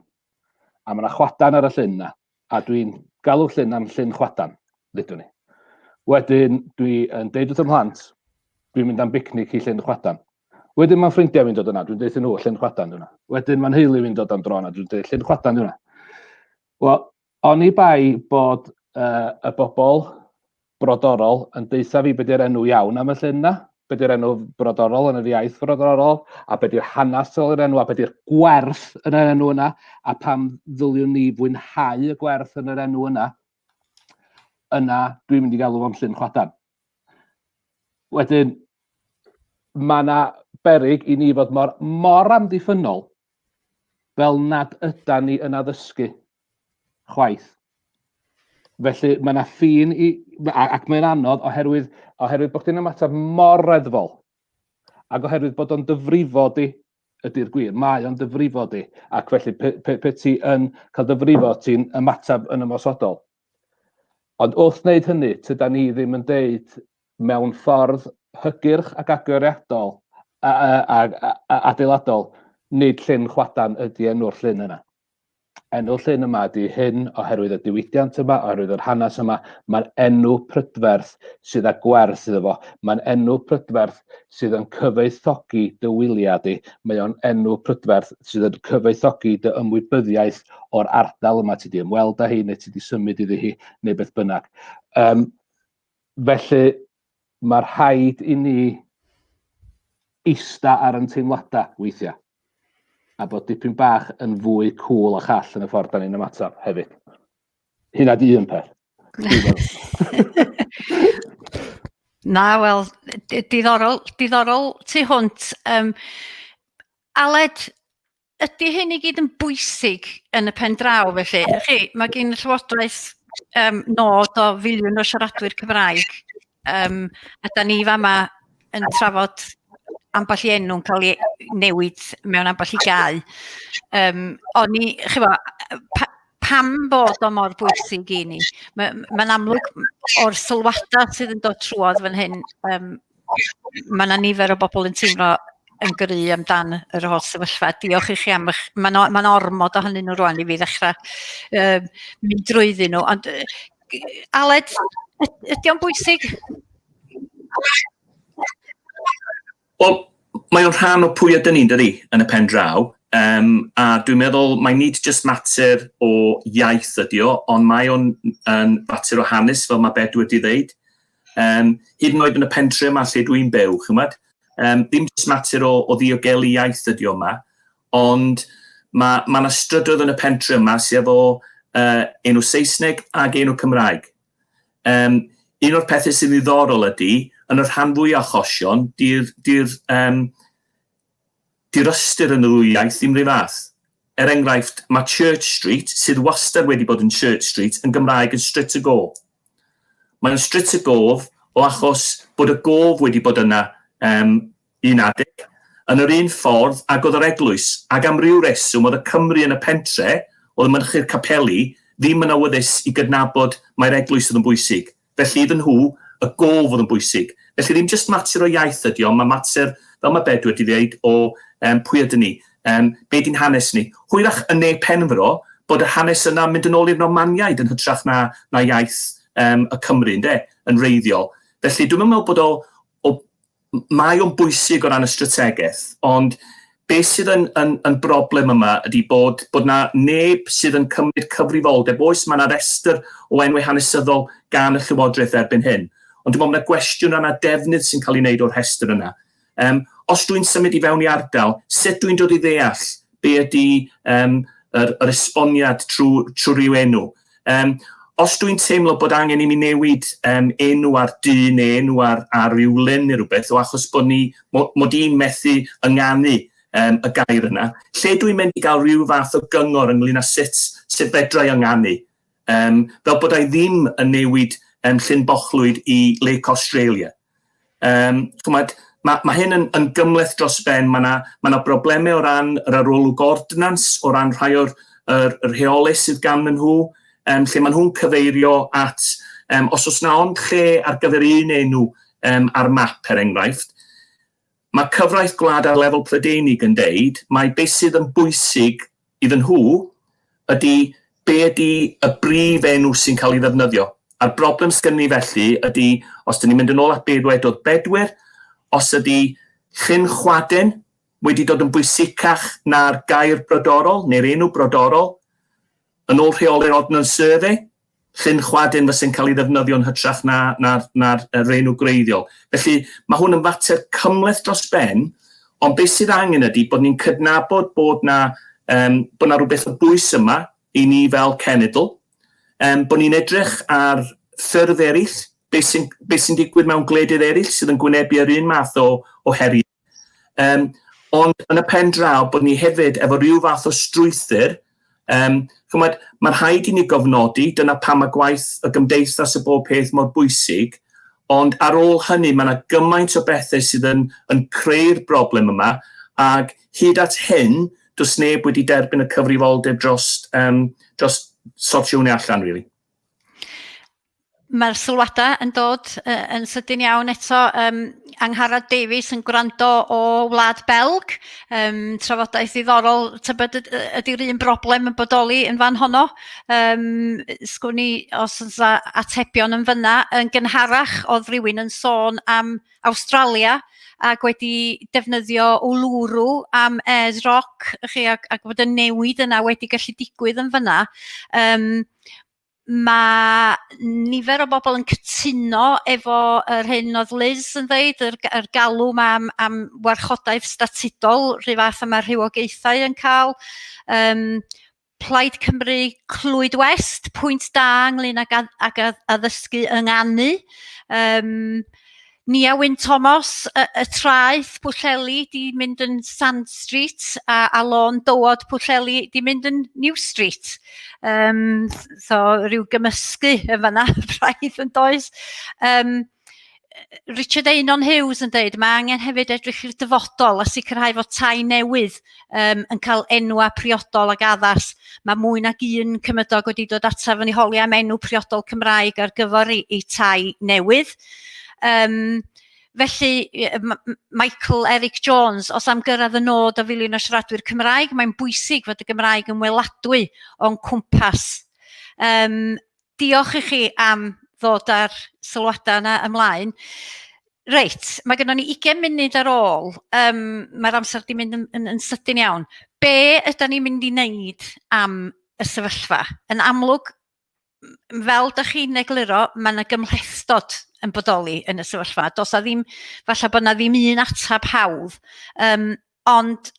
a mae yna chwadan ar y llyn yna, a dwi'n galw llyn am llyn chwadan, ddudwn ni. Wedyn dwi yn deud wrth 'y mhlant, dwi'n mynd am bicnic i Llyn Chwadan. Wedyn mae'n ffrindiau fi'n dod yna, dwi'n deud nhw, Llyn Chwadan yna. Wedyn mae'n nheulu fi'n dod am dro yna, dwi'n deud Llyn Chwadan yna. Wel, oni bai bod y bobl brodorol yn deutha fi be di'r enw iawn am y llyn na, be di'r enw brodorol yn yr iaith frodorol, a be di'r hanes tu ôl i'r enw, a be di'r gwerth yn yr enw yna, a pam ddyliwn ni fwynhau y gwerth yn yr enw yna, yna dwi'n mynd i galw fo'n Llyn Chwadan. Wedyn, mae yna beryg i ni fod mor amddiffynnol fel nad ydan ni yn addysgu chwaith. Felly mae yna ffin i, ac mae'n anodd oherwydd bod chdi'n ymateb mor reddfol, ac oherwydd bod o'n dyfrifo di, ydy'r gwir, mae o'n dyfrifo di, ac felly pe ti yn cael dyfrifo, ti'n ymateb yn ymosodol. Ond wrth wneud hynny, tydan ni ddim yn deud mewn ffordd hygyrch ac agoriadol a adeiladol, nid Llyn Chwadan ydy enw'r llyn yna. Enw llyn yma ydy hyn oherwydd y diwydiant yma, oherwydd yr hanes yma. Mae'n enw prydferth sydd â gwerth iddo fo. Mae'n enw prydferth sydd yn cyfoethogi dy wyliau di. Mae o'n enw prydferth sydd yn cyfoethogi dy ymwybyddiaeth o'r ardal yma ti di ymweld â hi neu ti di symud iddi hi neu beth bynnag. Um, felly mae rhaid i ni ista ar yn teimladau weithiau a bod dipyn bach yn fwy cwl a chall yn y ffordd da ni'n ymateb hefyd. Hynna di un peth. Na, wel, diddorol, diddorol tu hwnt. Um, Aled, ydy hyn i gyd yn bwysig yn y pen draw felly? Chi, mae gen y Llywodraeth um, nod o filiwn o siaradwyr Cymraeg, um, a da ni fama yn trafod ambell i enw'n cael ei newid mewn ambell i gau. Um, o'n i, chyfo, pa, pam bod o mor bwysig i ni? Mae'n ma amlwg o'r sylwadau sydd yn dod trwodd fan hyn, um, mae yna nifer o bobl yn teimlo yn gry amdan yr holl sefyllfa. Diolch i chi am eich... Mae'n ma ormod ohonyn nhw rwan i fi ddechrau um, mynd drwyddyn nhw. Ond Aled, ydy o'n bwysig? Wel, mae o'n rhan o pwy ydyn ni'n dydi, yn y pen draw. Um, a dwi'n meddwl mae nid jyst mater o iaith ydi o, ond mae o'n yn fater o hanes, fel mae Bedw wedi ddeud. Um, hyd yn oed yn y pentre yma lle dwi'n byw, chymod, um, ddim jyst mater o, o ddiogelu iaith ydi o yma, ond mae ma yna strydoedd yn y pentre yma sydd efo uh, enw Saesneg ac enw Cymraeg. Um, un o'r pethau sy'n ddiddorol ydy, yn y rhan fwy o achosion, di'r di um, Di'r ystyr yn y ddwy iaith ddim 'run fath. Er enghraifft, mae Church Street, sydd wastad wedi bod yn Church Street, yn Gymraeg yn Stryt y Gof. Mae o'n Stryt y Gof o achos bod y gof wedi bod yna um, un adeg, yn yr un ffordd ag oedd yr eglwys, ac am ryw reswm oedd y Cymry yn y pentre, oedd yn mynychu'r capeli, ddim yn awyddus i gydnabod mai'r eglwys oedd yn bwysig. Felly iddyn nhw, y gof oedd yn bwysig. Felly ddim jyst mater o iaith ydy o, mae mater, fel mae Bedwyr wedi dweud, o um, pwy ydyn ni, um, be di'n hanes ni. Hwyrach yn Ne Penfro, bod y hanes yna mynd yn ôl i'r Normaniaid yn hytrach na, na iaith um, y Cymru, ynde, yn wreiddiol. Felly dwi'n meddwl bod o, o mae o'n bwysig o ran y strategaeth, ond beth sydd yn, yn, yn broblem yma ydy bod, bod na neb sydd yn cymryd cyfrifoldeb. Oes, mae yna restr o enwau hanesyddol gan y Llywodraeth erbyn hyn, ond dwi'n meddwl bod yna gwestiwn yna defnydd sy'n cael ei wneud o'r rhestr yna. Um, os dwi'n symud i fewn i ardal, sut dwi'n dod i ddeall be ydy um, yr, yr esboniad trwy, trwy ryw enw? Um, os dwi'n teimlo bod angen i mi newid um, enw ar dŷ neu enw ar, ar ryw lyn neu rhywbeth, o achos bod ni, mod i'n methu ynganu um, y gair yna, lle dwi'n mynd i gael rhyw fath o gyngor ynglyn â sut, sut fedrai ynganu, um, fel bod ei ddim yn newid um, Llyn Bochlwyd i Lake Australia. Um, chymod, mae, mae hyn yn, yn gymhleth dros ben. Mae yna mae 'na broblemau o ran yr arolwg ordnans, o ran rhai o'r yr, yr rheolau sydd gan nhw, um, lle maen nhw'n cyfeirio at, um, os oes na ond lle ar gyfer un enw um, ar map, er enghraifft, mae cyfraith gwlad ar lefel Prydeinig yn deud mai beth sydd yn bwysig iddyn nhw ydy be ydy y brif enw sy'n cael ei ddefnyddio. A'r broblem sgynny ni felly ydy, os dyn ni'n mynd yn ôl at be ddwedodd Bedwyr, os ydy Llyn Chwaden wedi dod yn bwysicach na'r gair brodorol, neu'r enw brodorol, yn ôl rheoli'r Ordnance Survey, Llyn Chwadyn fyse'n cael ei ddefnyddio yn hytrach na'r na, na, na enw gwreiddiol. Felly mae hwn yn fater cymhleth dros ben, ond beth sydd angen ydy bod ni'n cydnabod bod na, um, bod na rhywbeth o bwys yma i ni fel cenedl, um, bod ni'n edrych ar ffyrdd eraill, beth sy'n be sy digwydd mewn gwledydd eraill sydd yn gwynebu yr un math o, o heriau. Um, ond yn y pen draw, bod ni hefyd efo rhyw fath o strwythur, um, chymod, mae rhaid i ni gofnodi, dyna pam mae gwaith y gymdeithas y bob peth mor bwysig, ond ar ôl hynny mae yna gymaint o bethau sydd yn, yn creu'r broblem yma, ac hyd at hyn, does neb wedi derbyn y cyfrifoldeb dros, um, dros sortio hwnna allan, really. Mae'r sylwadau yn dod yn sydyn iawn eto. Angharad Davies yn gwrando o Wlad Belg. Trafodaeth ddiddorol, tybed ydy'r un broblem yn bodoli yn fan honno. Sgwn i os oes atebion yn fyna. Yn gynharach oedd rhywun yn sôn am Awstralia ac wedi defnyddio Uluru am Ayers Rock, chi, ac, ac bod y newid yna wedi gallu digwydd yn fyna. Mae nifer o bobl yn cytuno efo yr hyn oedd Liz yn ddeud, yr, yr galw 'ma am, am warchodaeth statudol, rhyw fath yma rhywogaethau yn cael. Plaid Cymru Clwyd West, pwynt da ynglyn ag, ag addysgu ynganu. Nia Wyn Thomas, y, y traeth Pwllheli di mynd yn Sand Street a, a lôn dywod Pwllheli di mynd yn New Street. So rhyw gymysgu yn fanna braidd yn does. Richard Einon Hughes yn dweud, mae angen hefyd edrych i'r dyfodol a sicrhau fod tai newydd yn cael enwau priodol ac addas. Mae mwy nag un cymydog wedi dod ataf yn ei holi am enw priodol Cymraeg ar gyfer ei, ei tai newydd. Felly, Michael Eric Jones, os am gyrraedd y nod o filiwn o siaradwyr Cymraeg, mae'n bwysig fod y Gymraeg yn weladwy o'n cwmpas. Diolch i chi am ddod â'r sylwadau yna ymlaen. Reit, mae gennon ni 20 munud ar ôl. Mae'r amser wedi mynd yn, yn, yn sydyn iawn. Be ydy ni'n mynd i wneud am y sefyllfa? Yn amlwg, fel dych chi'n egluro, mae yna gymhlethdod yn bodoli yn y sefyllfa. Does 'na ddim, falle bod yna ddim un ateb hawdd. Ond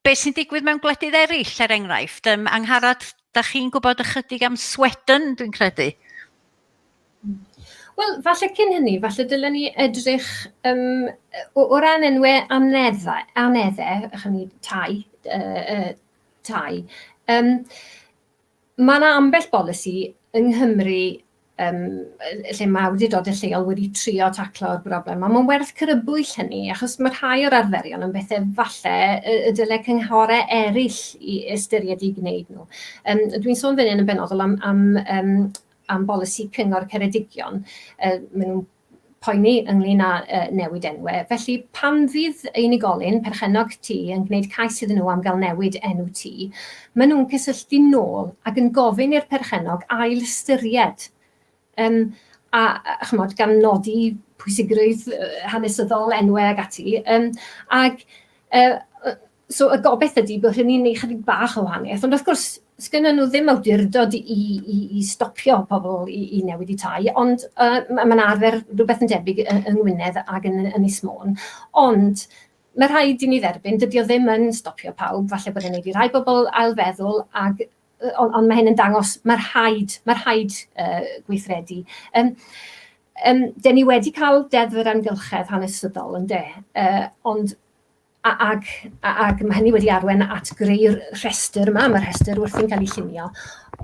be sy'n digwydd mewn gwledydd eraill, er enghraifft? Angharad, da chi'n gwybod ychydig am Sweden, dwi'n credu? Wel, falle cyn hynny, falle dylen ni edrych o, o ran enwau aneddau, aneddau, chyn tai, tai. Mae 'na ambell bolisi yng Nghymru yym lle mae awdurdodau lleol wedi trio taclo'r broblem, a mae'n werth crybwyll hynny, achos mae rhai o'r arferion yn bethau falle y y dylai cynghorau eraill i ystyried eu gwneud nhw. Dwi'n sôn fan hyn yn benodol am am yym am bolisi Cyngor Ceredigion, maen nhw'n poeni ynglyn â newid enwau. Felly, pan fydd unigolyn, perchennog tŷ, yn gwneud cais iddyn nhw am gael newid enw tŷ, maen nhw'n cysylltu nôl ac yn gofyn i'r perchennog ail-ystyried, um, a, a chymod, gan nodi pwysigrwydd hanesyddol enwau ag ati. Ac so y gobaith ydy bod hynny'n gwneud chydig bach o wahaniaeth, ond wrth gwrs, sgynnon nhw ddim awdurdod i, i, i stopio pobl i, i newid eu tai, ond mae ma arfer rhywbeth yn debyg yng Ngwynedd ac yn Ynys Môn. Ond mae rhaid i ni dderbyn, dydy o ddim yn stopio pawb, falle bod e'n gwneud i rai bobl ailfeddwl, ag, ond, ond mae hyn yn dangos, mae rhaid, mae rhaid gweithredu. Den ni wedi cael Deddf yr Amgylchedd hanesyddol, ynde, ond ac, ac mae hynny wedi arwain at greu'r rhestr yma, mae'r rhestr wrthi'n cael ei llunio.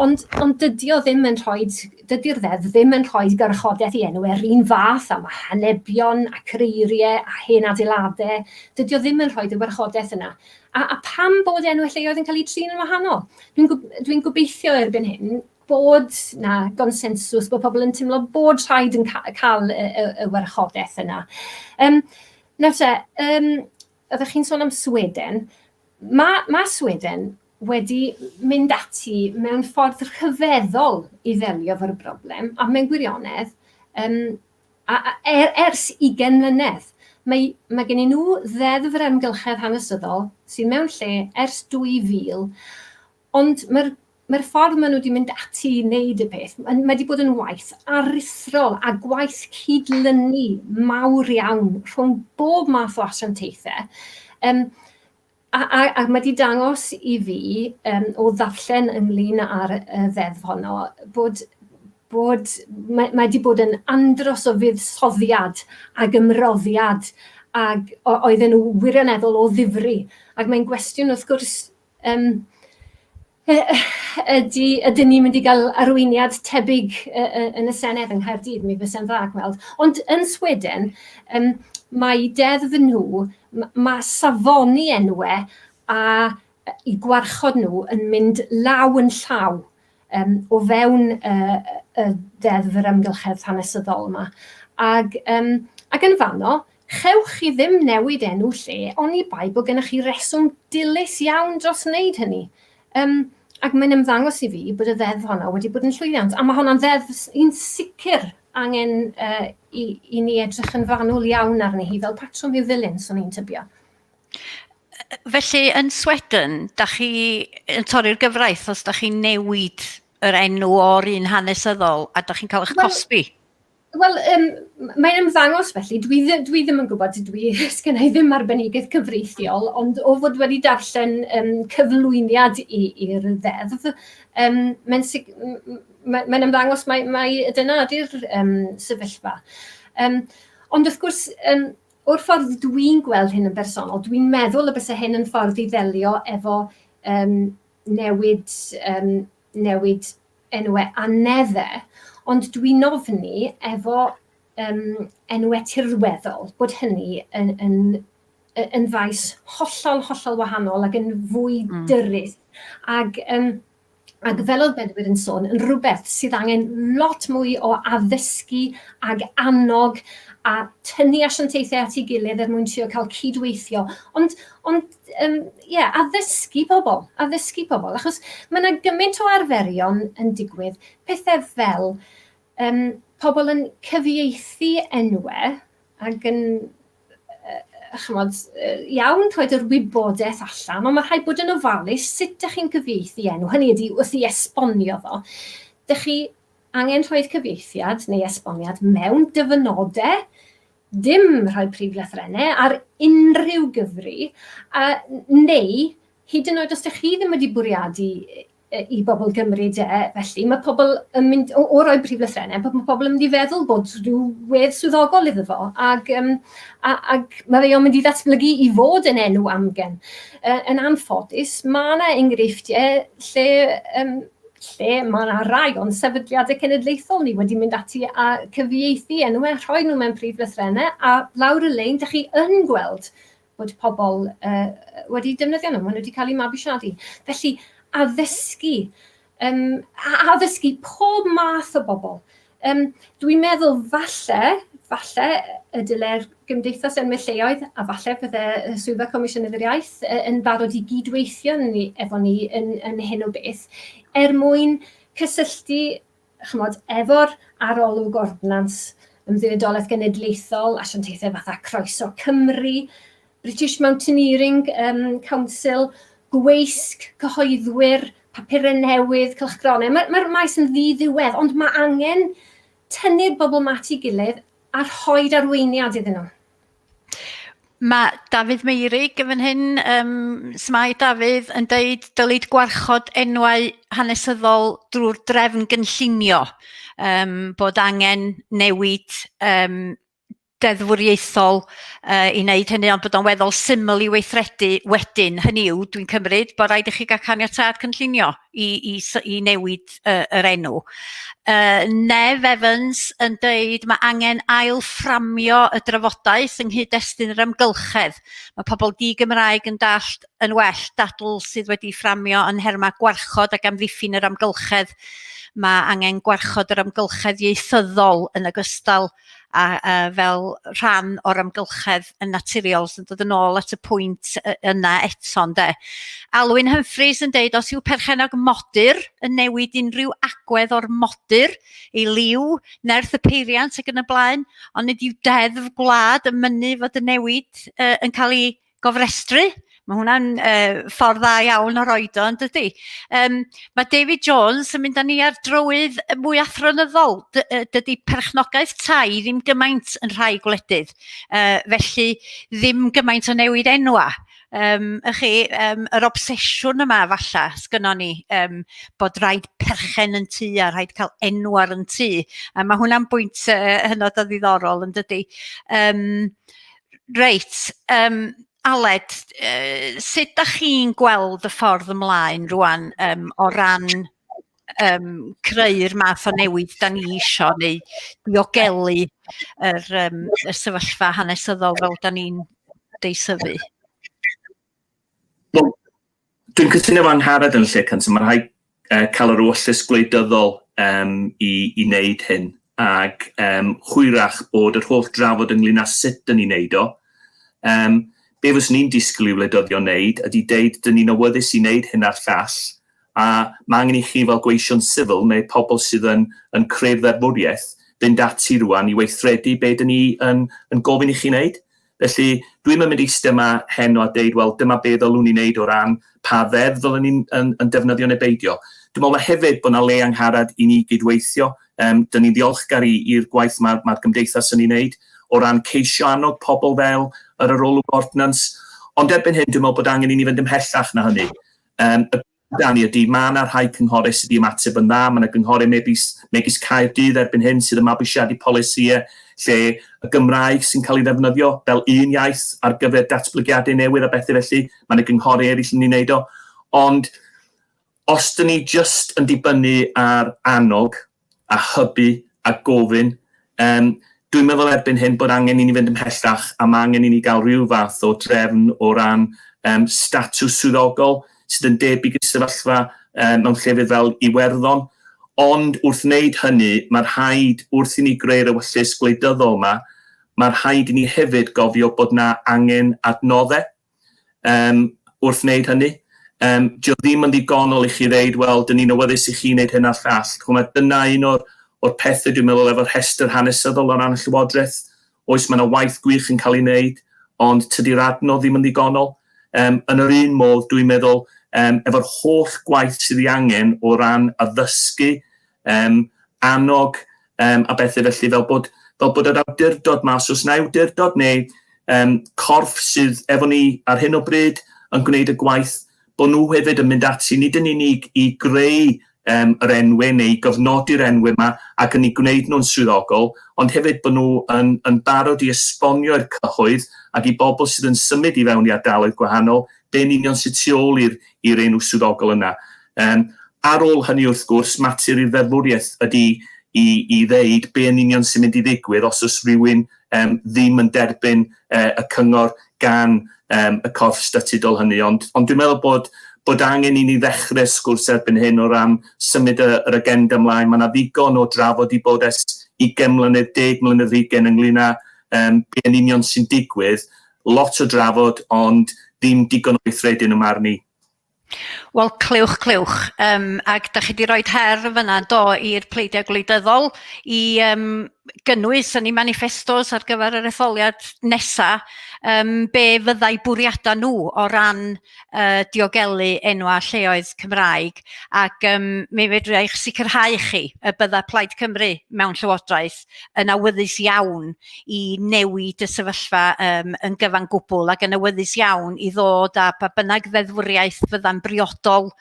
Ond, ond dydy o ddim yn rhoi, dydy'r ddeddf ddim yn rhoi gwarchodaeth i enw er un fath am hanebion a creiriau a hen adeiladau. Dydy o ddim yn rhoi y warchodaeth yna. A, a pam bod enwau lleoedd yn cael eu trin yn wahanol? Dwi'n dwi gobeithio erbyn hyn bod na gonsensws, bod pobl yn teimlo bod rhaid yn ca cael y, y, y warchodaeth yna. Nawr te, oeddech chi'n sôn am Sweden. Mae, mae Sweden wedi mynd ati mewn ffordd rhyfeddol i ddelio efo'r broblem, a mewn gwirionedd, a, a, er, ers 20 mlynedd, mae, mae gen nhw ddeddf yr amgylchedd hanesyddol sydd mewn lle ers 2000, Ond mae'r mae'r ffordd maen nhw wedi mynd ati i wneud y peth, mae wedi bod yn waith aruthrol a gwaith cydlynu mawr iawn rhwng bob math o asiantaethau. A, a, a mae wedi dangos i fi o ddarllen ynglyn â'r ddeddf honno bod, bod mae, mae wedi bod yn andros o fuddsoddiad ag ymroddiad ag oedden nhw wirioneddol o ddifri. Ac mae'n gwestiwn wrth gwrs ydy, ydyn ni'n mynd i gael arweiniad tebyg yn y Senedd yng Nghaerdydd? Mi fysa'n dda gweld. Ond yn Sweden, mae deddf nhw, mae safoni enwau a i gwarchod nhw yn mynd law yn llaw. um, o fewn uh, y ddeddf yr amgylchedd hanesyddol yma. Ag, um, ac yn fanno, chewch chi ddim newid enw lle oni bai bod gennych chi reswm dilys iawn dros wneud hynny. Um, ac mae'n ymddangos i fi bod y ddeddf honno wedi bod yn llwyddiant. A mae honno'n ddeddf yn sicr angen uh, i, i ni edrych yn fanwl iawn arni hi fel patrwm i'w ddilyn, swn i'n tybio. Felly, yn Sweden, da chi yn torri'r gyfraith os da chi'n newid yr enw o'r un hanesyddol a da chi'n cael eich cosbi? Wel, um, mae'n ymddangos felly, dwi, dwi ddim yn gwybod, dwi, sgen i ddim arbenigedd cyfreithiol, ond o fod wedi darllen um, cyflwyniad i'r ddeddf, um, mae'n mae, mae'n ymddangos mai, mai dyna ydy'r um, sefyllfa. Um, ond wrth gwrs, um, o'r ffordd dwi'n gweld hyn yn bersonol, dwi'n meddwl y bysa hyn yn ffordd i ddelio efo um, newid, um, newid enwau aneddau, ond dwi'n ofni efo um, enwau tirweddol bod hynny yn, yn, yn faes hollol, hollol wahanol ac yn fwy dyrys. Ac, um, ac fel oedd Bedwyr yn sôn, yn rhywbeth sydd angen lot mwy o addysgu ag annog a tynnu asiantaethau at ei gilydd er mwyn trio cael cydweithio. Ond, ond um, yeah, addysgu pobl, addysgu pobl, achos mae yna gymaint o arferion yn digwydd, pethau fel um, pobl yn cyfieithu enwau ac yn chymod, iawn rhoed yr wybodaeth allan, ond mae rhaid bod yn ofalus sut ydych chi'n cyfieithu enw. Hynny ydy, wrth i esbonio fo, dych chi angen rhoi cyfieithiad neu esboniad mewn dyfynodau, dim rhoi prif lythrennau ar unrhyw gyfri, a, neu hyd yn oed os ydych chi ddim wedi bwriadu i bobl gymryd e, felly mae pobl yn mynd, o, o roi prif lythrennau, mae pobl yn mynd i feddwl bod rhyw wedd swyddogol iddo fo, ac, um, a, ac mae fe o'n mynd i ddatblygu i fod yn enw amgen. Uh, yn anffodus, mae yna enghreifftiau lle, um, lle mae yna rai o'n sefydliadau cenedlaethol ni wedi mynd ati a cyfieithu enwau, rhoi nhw mewn prif lythrennau, a lawr y lein, dych chi yn gweld bod pobl uh, wedi defnyddio nhw, maen nhw wedi cael eu mabwysiadu. Felly, addysgu, um, addysgu pob math o bobl. Um, dwi'n meddwl falle, falle y dyle'r Gymdeithas Enwau Lleoedd a falle bydde Swyddfa Comisiynydd yr Iaith yn barod i gydweithio ni, efo ni yn, yn hyn o beth, er mwyn cysylltu chymod, efo'r arolwg ordnans, Ymddiriedolaeth Genedlaethol, asiantaethau fatha Croeso Cymru, British Mountaineering um, Council, gweisg, cyhoeddwyr, papurau newydd, cylchgronau. Mae'r mae maes yn ddi-ddiwedd, ond mae angen tynnu'r bobl ma at ei gilydd a rhoi arweiniad iddyn nhw. Mae Dafydd Meurig yn fan hyn, um, smai Dafydd, yn deud dylid gwarchod enwau hanesyddol drwy'r drefn gynllunio, um, bod angen newid um, deddfwriaethol uh, i wneud hynny, ond bod o'n weddol syml i weithredu wedyn. Hynny yw, dwi'n cymryd bod rhaid i chi gael caniatâd cynllunio i, i, i newid uh, yr enw. Uh, Nev Evans yn deud mae angen ail fframio y drafodaeth yng nghyd-destun yr amgylchedd. Mae pobl di-Gymraeg yn dallt yn well dadl sydd wedi fframio yn nhermau gwarchod ac amddiffyn yr amgylchedd. Mae angen gwarchod yr amgylchedd ieithyddol yn ogystal a, a fel rhan o'r amgylchedd yn naturiol sy'n dod yn ôl at y pwynt yna eto ynde. Alwyn Humphreys yn deud os yw perchennog modur yn newid unrhyw agwedd o'r modur, ei liw, nerth y peiriant ac yn y blaen, ond nid yw deddf gwlad yn mynnu fod y newid uh, yn cael ei gofrestru. Mae hwnna'n uh, ffordd dda iawn o roed o, yn dydy? Um, mae David Jones yn mynd â ni ar drywydd mwy athronyddol. D dydy perchnogaeth tai ddim gymaint yn rhai gwledydd, uh, felly ddim gymaint o newid enwa. Um, ych chi, um, yr obsesiwn yma falle sgynnon ni, um, bod rhaid perchen yn tŷ a rhaid cael enw ar yn tŷ. A mae hwnna'n bwynt uh, hynod o ddiddorol yn dydy. Um, Reit, um, Aled, uh, sut da chi'n gweld y ffordd ymlaen rwan um, o ran um, creu'r math o newid da ni isio neu diogelu yr, um, y sefyllfa hanesyddol fel da ni'n deisyfu? Wel, dwi'n cytuno efo Angharad yn y lle cyntaf. Mae rhaid uh, cael yr ewyllys gwleidyddol um, i, i wneud hyn ac um, hwyrach bod yr holl drafod ynglyn â sut dyn ni'n neud o. Um, be fyswn ni'n disgwyl i wleidyddion wneud ydy deud dyn ni'n awyddus i wneud hyn a'r llall a mae angen i chi fel gweision sifil neu pobl sydd yn, yn creu'r ddeddfwriaeth fynd ati rwan i weithredu be dyn ni yn, yn gofyn i chi wneud. Felly, dwi'm yn mynd i eistedd yma heno a deud, wel, dyma be ddylwn ni wneud o ran pa ddeddf ddylwn ni'n yn, yn defnyddio neu beidio. Dwi'n meddwl hefyd bod yna le angharad i ni gydweithio. Um, dyn ni'n ddiolchgar i'r gwaith mae'r mae gymdeithas yn ei wneud o ran ceisio annog pobl fel yr arolwg ordnans. Ond erbyn hyn, dwi'n meddwl bod angen i ni fynd ymhellach na hynny. Um, y Dani ydy, mae yna rhai cynghorau sydd wedi ymateb yn dda, mae yna gynghorau megis, megis Caerdydd erbyn hyn sydd yn mabwysiadu polisïau lle y Gymraeg sy'n cael ei ddefnyddio fel un iaith ar gyfer datblygiadau newydd a bethau felly, mae yna gynghorau eraill yn ei wneud o. Ond os dyn ni jyst yn dibynnu ar annog a hybu a gofyn. Um, dwi'n meddwl erbyn hyn bod angen i ni fynd ymhellach a mae angen i ni gael rhyw fath o drefn o ran um, statws swyddogol sydd yn debyg i sefyllfa um, mewn llefydd fel Iwerddon. Ond wrth wneud hynny, mae rhaid, wrth i ni greu'r ewyllys gwleidyddol yma, mae rhaid i ni hefyd gofio bod na angen adnoddau um, wrth wneud hynny. Um, dio ddim yn ddigonol i chi ddeud, wel, dyn ni'n awyddus i chi wneud hyn a'r llall. Chwma, dyna un o'r, or pethau dwi'n meddwl efo'r rhestr hanesyddol o ran y Llywodraeth. Oes, mae yna waith gwych yn cael ei wneud, ond tydi'r adnodd ddim yn ddigonol. Um, yn yr un modd, dwi'n meddwl, um, efo'r holl gwaith sydd ei angen o ran addysgu, um, annog um, a bethau felly, fel bod, fel bod yr awdurdod ma, os oes yna awdurdod neu um, corff sydd efo ni ar hyn o bryd yn gwneud y gwaith, bod nhw hefyd yn mynd ati, nid yn unig i greu um, yr enwau neu i gofnodi'r enwau yma ac yn ei gwneud nhw'n swyddogol, ond hefyd bod nhw yn, yn barod i esbonio i'r cyhoedd ac i bobl sydd yn symud i fewn i ardaloedd gwahanol, be'n union sydd tu ôl i'r i'r enw swyddogol yna. Um, ar ôl hynny, wrth gwrs, mater i'r ddeddfwriaeth ydy i, i ddeud be yn union sy'n mynd i ddigwydd os oes rhywun um, ddim yn derbyn uh, y cyngor gan um, y corff statudol hynny. Ond, ond dwi'n meddwl bod, bod angen i ni ddechrau sgwrs erbyn hyn o ran symud y, yr agenda ymlaen. Mae yna ddigon o drafod i bod ers 20 mlynedd, 10 mlynedd 20 ynglyn â um, be yn union sy'n digwydd. Lot o drafod, ond ddim digon o weithredu yn y marn i. Wel, clywch, clywch. Um, ac da chi wedi rhoi her fyna do i'r pleidiau gwleidyddol i um, gynnwys yn eu manifestos ar gyfer yr etholiad nesa um, be fyddai bwriadau nhw o ran uh, diogelu enwau lleoedd Cymraeg ac um, mi fedra i'ch sicrhau chi y bydda Plaid Cymru mewn llywodraeth yn awyddus iawn i newid y sefyllfa um, yn gyfan gwbl ac yn awyddus iawn i ddod â pa bynnag ddeddfwriaeth fydda'n briodol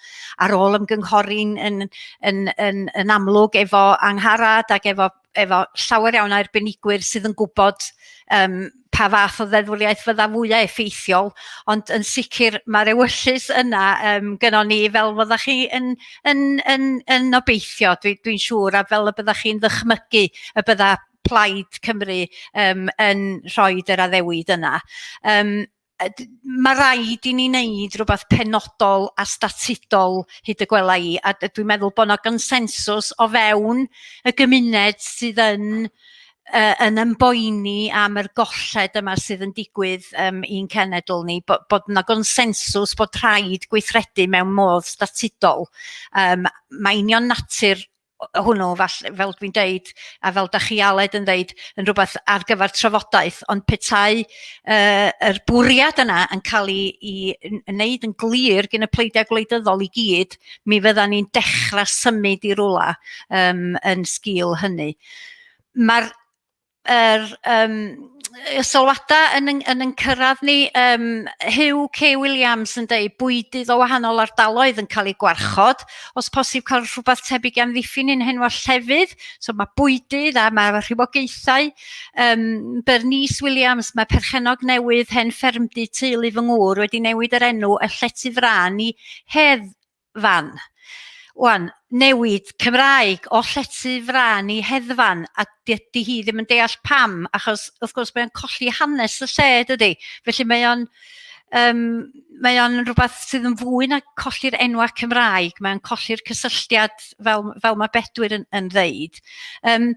ar ôl ymgynghori'n yn, yn, yn, yn amlwg efo Angharad ac efo, efo llawer iawn o arbenigwyr sydd yn gwybod um, pa fath o ddeddfwriaeth fydda fwyaf effeithiol, ond yn sicr mae'r ewyllys yna um, gynnon ni fel fyddach chi yn, yn, yn, yn obeithio, dwi'n dwi siŵr, a fel y byddach chi'n ddychmygu y bydda Plaid Cymru um, yn rhoi yr addewid yna. Um, mae rhaid i ni wneud rhywbeth penodol a statudol hyd y gwela i, a dwi'n meddwl bod yna gonsensws o fewn y gymuned sydd yn uh, yn ymboeni am yr golled yma sydd yn digwydd um, i'n cenedl ni, bod, bod yna gonsensws bod rhaid gweithredu mewn modd statudol. Um, mae union natur hwnnw, fall, fel dwi'n deud, a fel da chi Aled yn deud, yn rhywbeth ar gyfer trafodaeth, ond petai uh, yr bwriad yna yn cael ei, ei wneud yn glir gen y pleidiau gwleidyddol i gyd, mi fydda ni'n dechrau symud i rwla um, yn sgil hynny. Mae'r yr um, y sylwadau yn, yn, yn, yn cyrraedd ni, um, Hugh K Williams yn deud bwydydd o wahanol ardaloedd yn cael eu gwarchod, os posib cael rhywbeth tebyg i amddiffyn ein henwa llefydd, so mae bwydydd a mae rhywogaethau. Um, Bernice Williams, mae perchennog newydd hen ffermdy teulu fy ngŵr wedi newid yr enw y llety frân i Hedd fan. Wan, newid Cymraeg o llety frân i heddfan, a dydy hi ddim yn deall pam, achos wrth gwrs mae o'n colli hanes y lle, dydy? Felly mae o'n Um, mae o'n rhywbeth sydd yn fwy na colli'r enwau Cymraeg, mae'n colli'r cysylltiad fel, fel mae Bedwyr yn, yn ddeud. Um,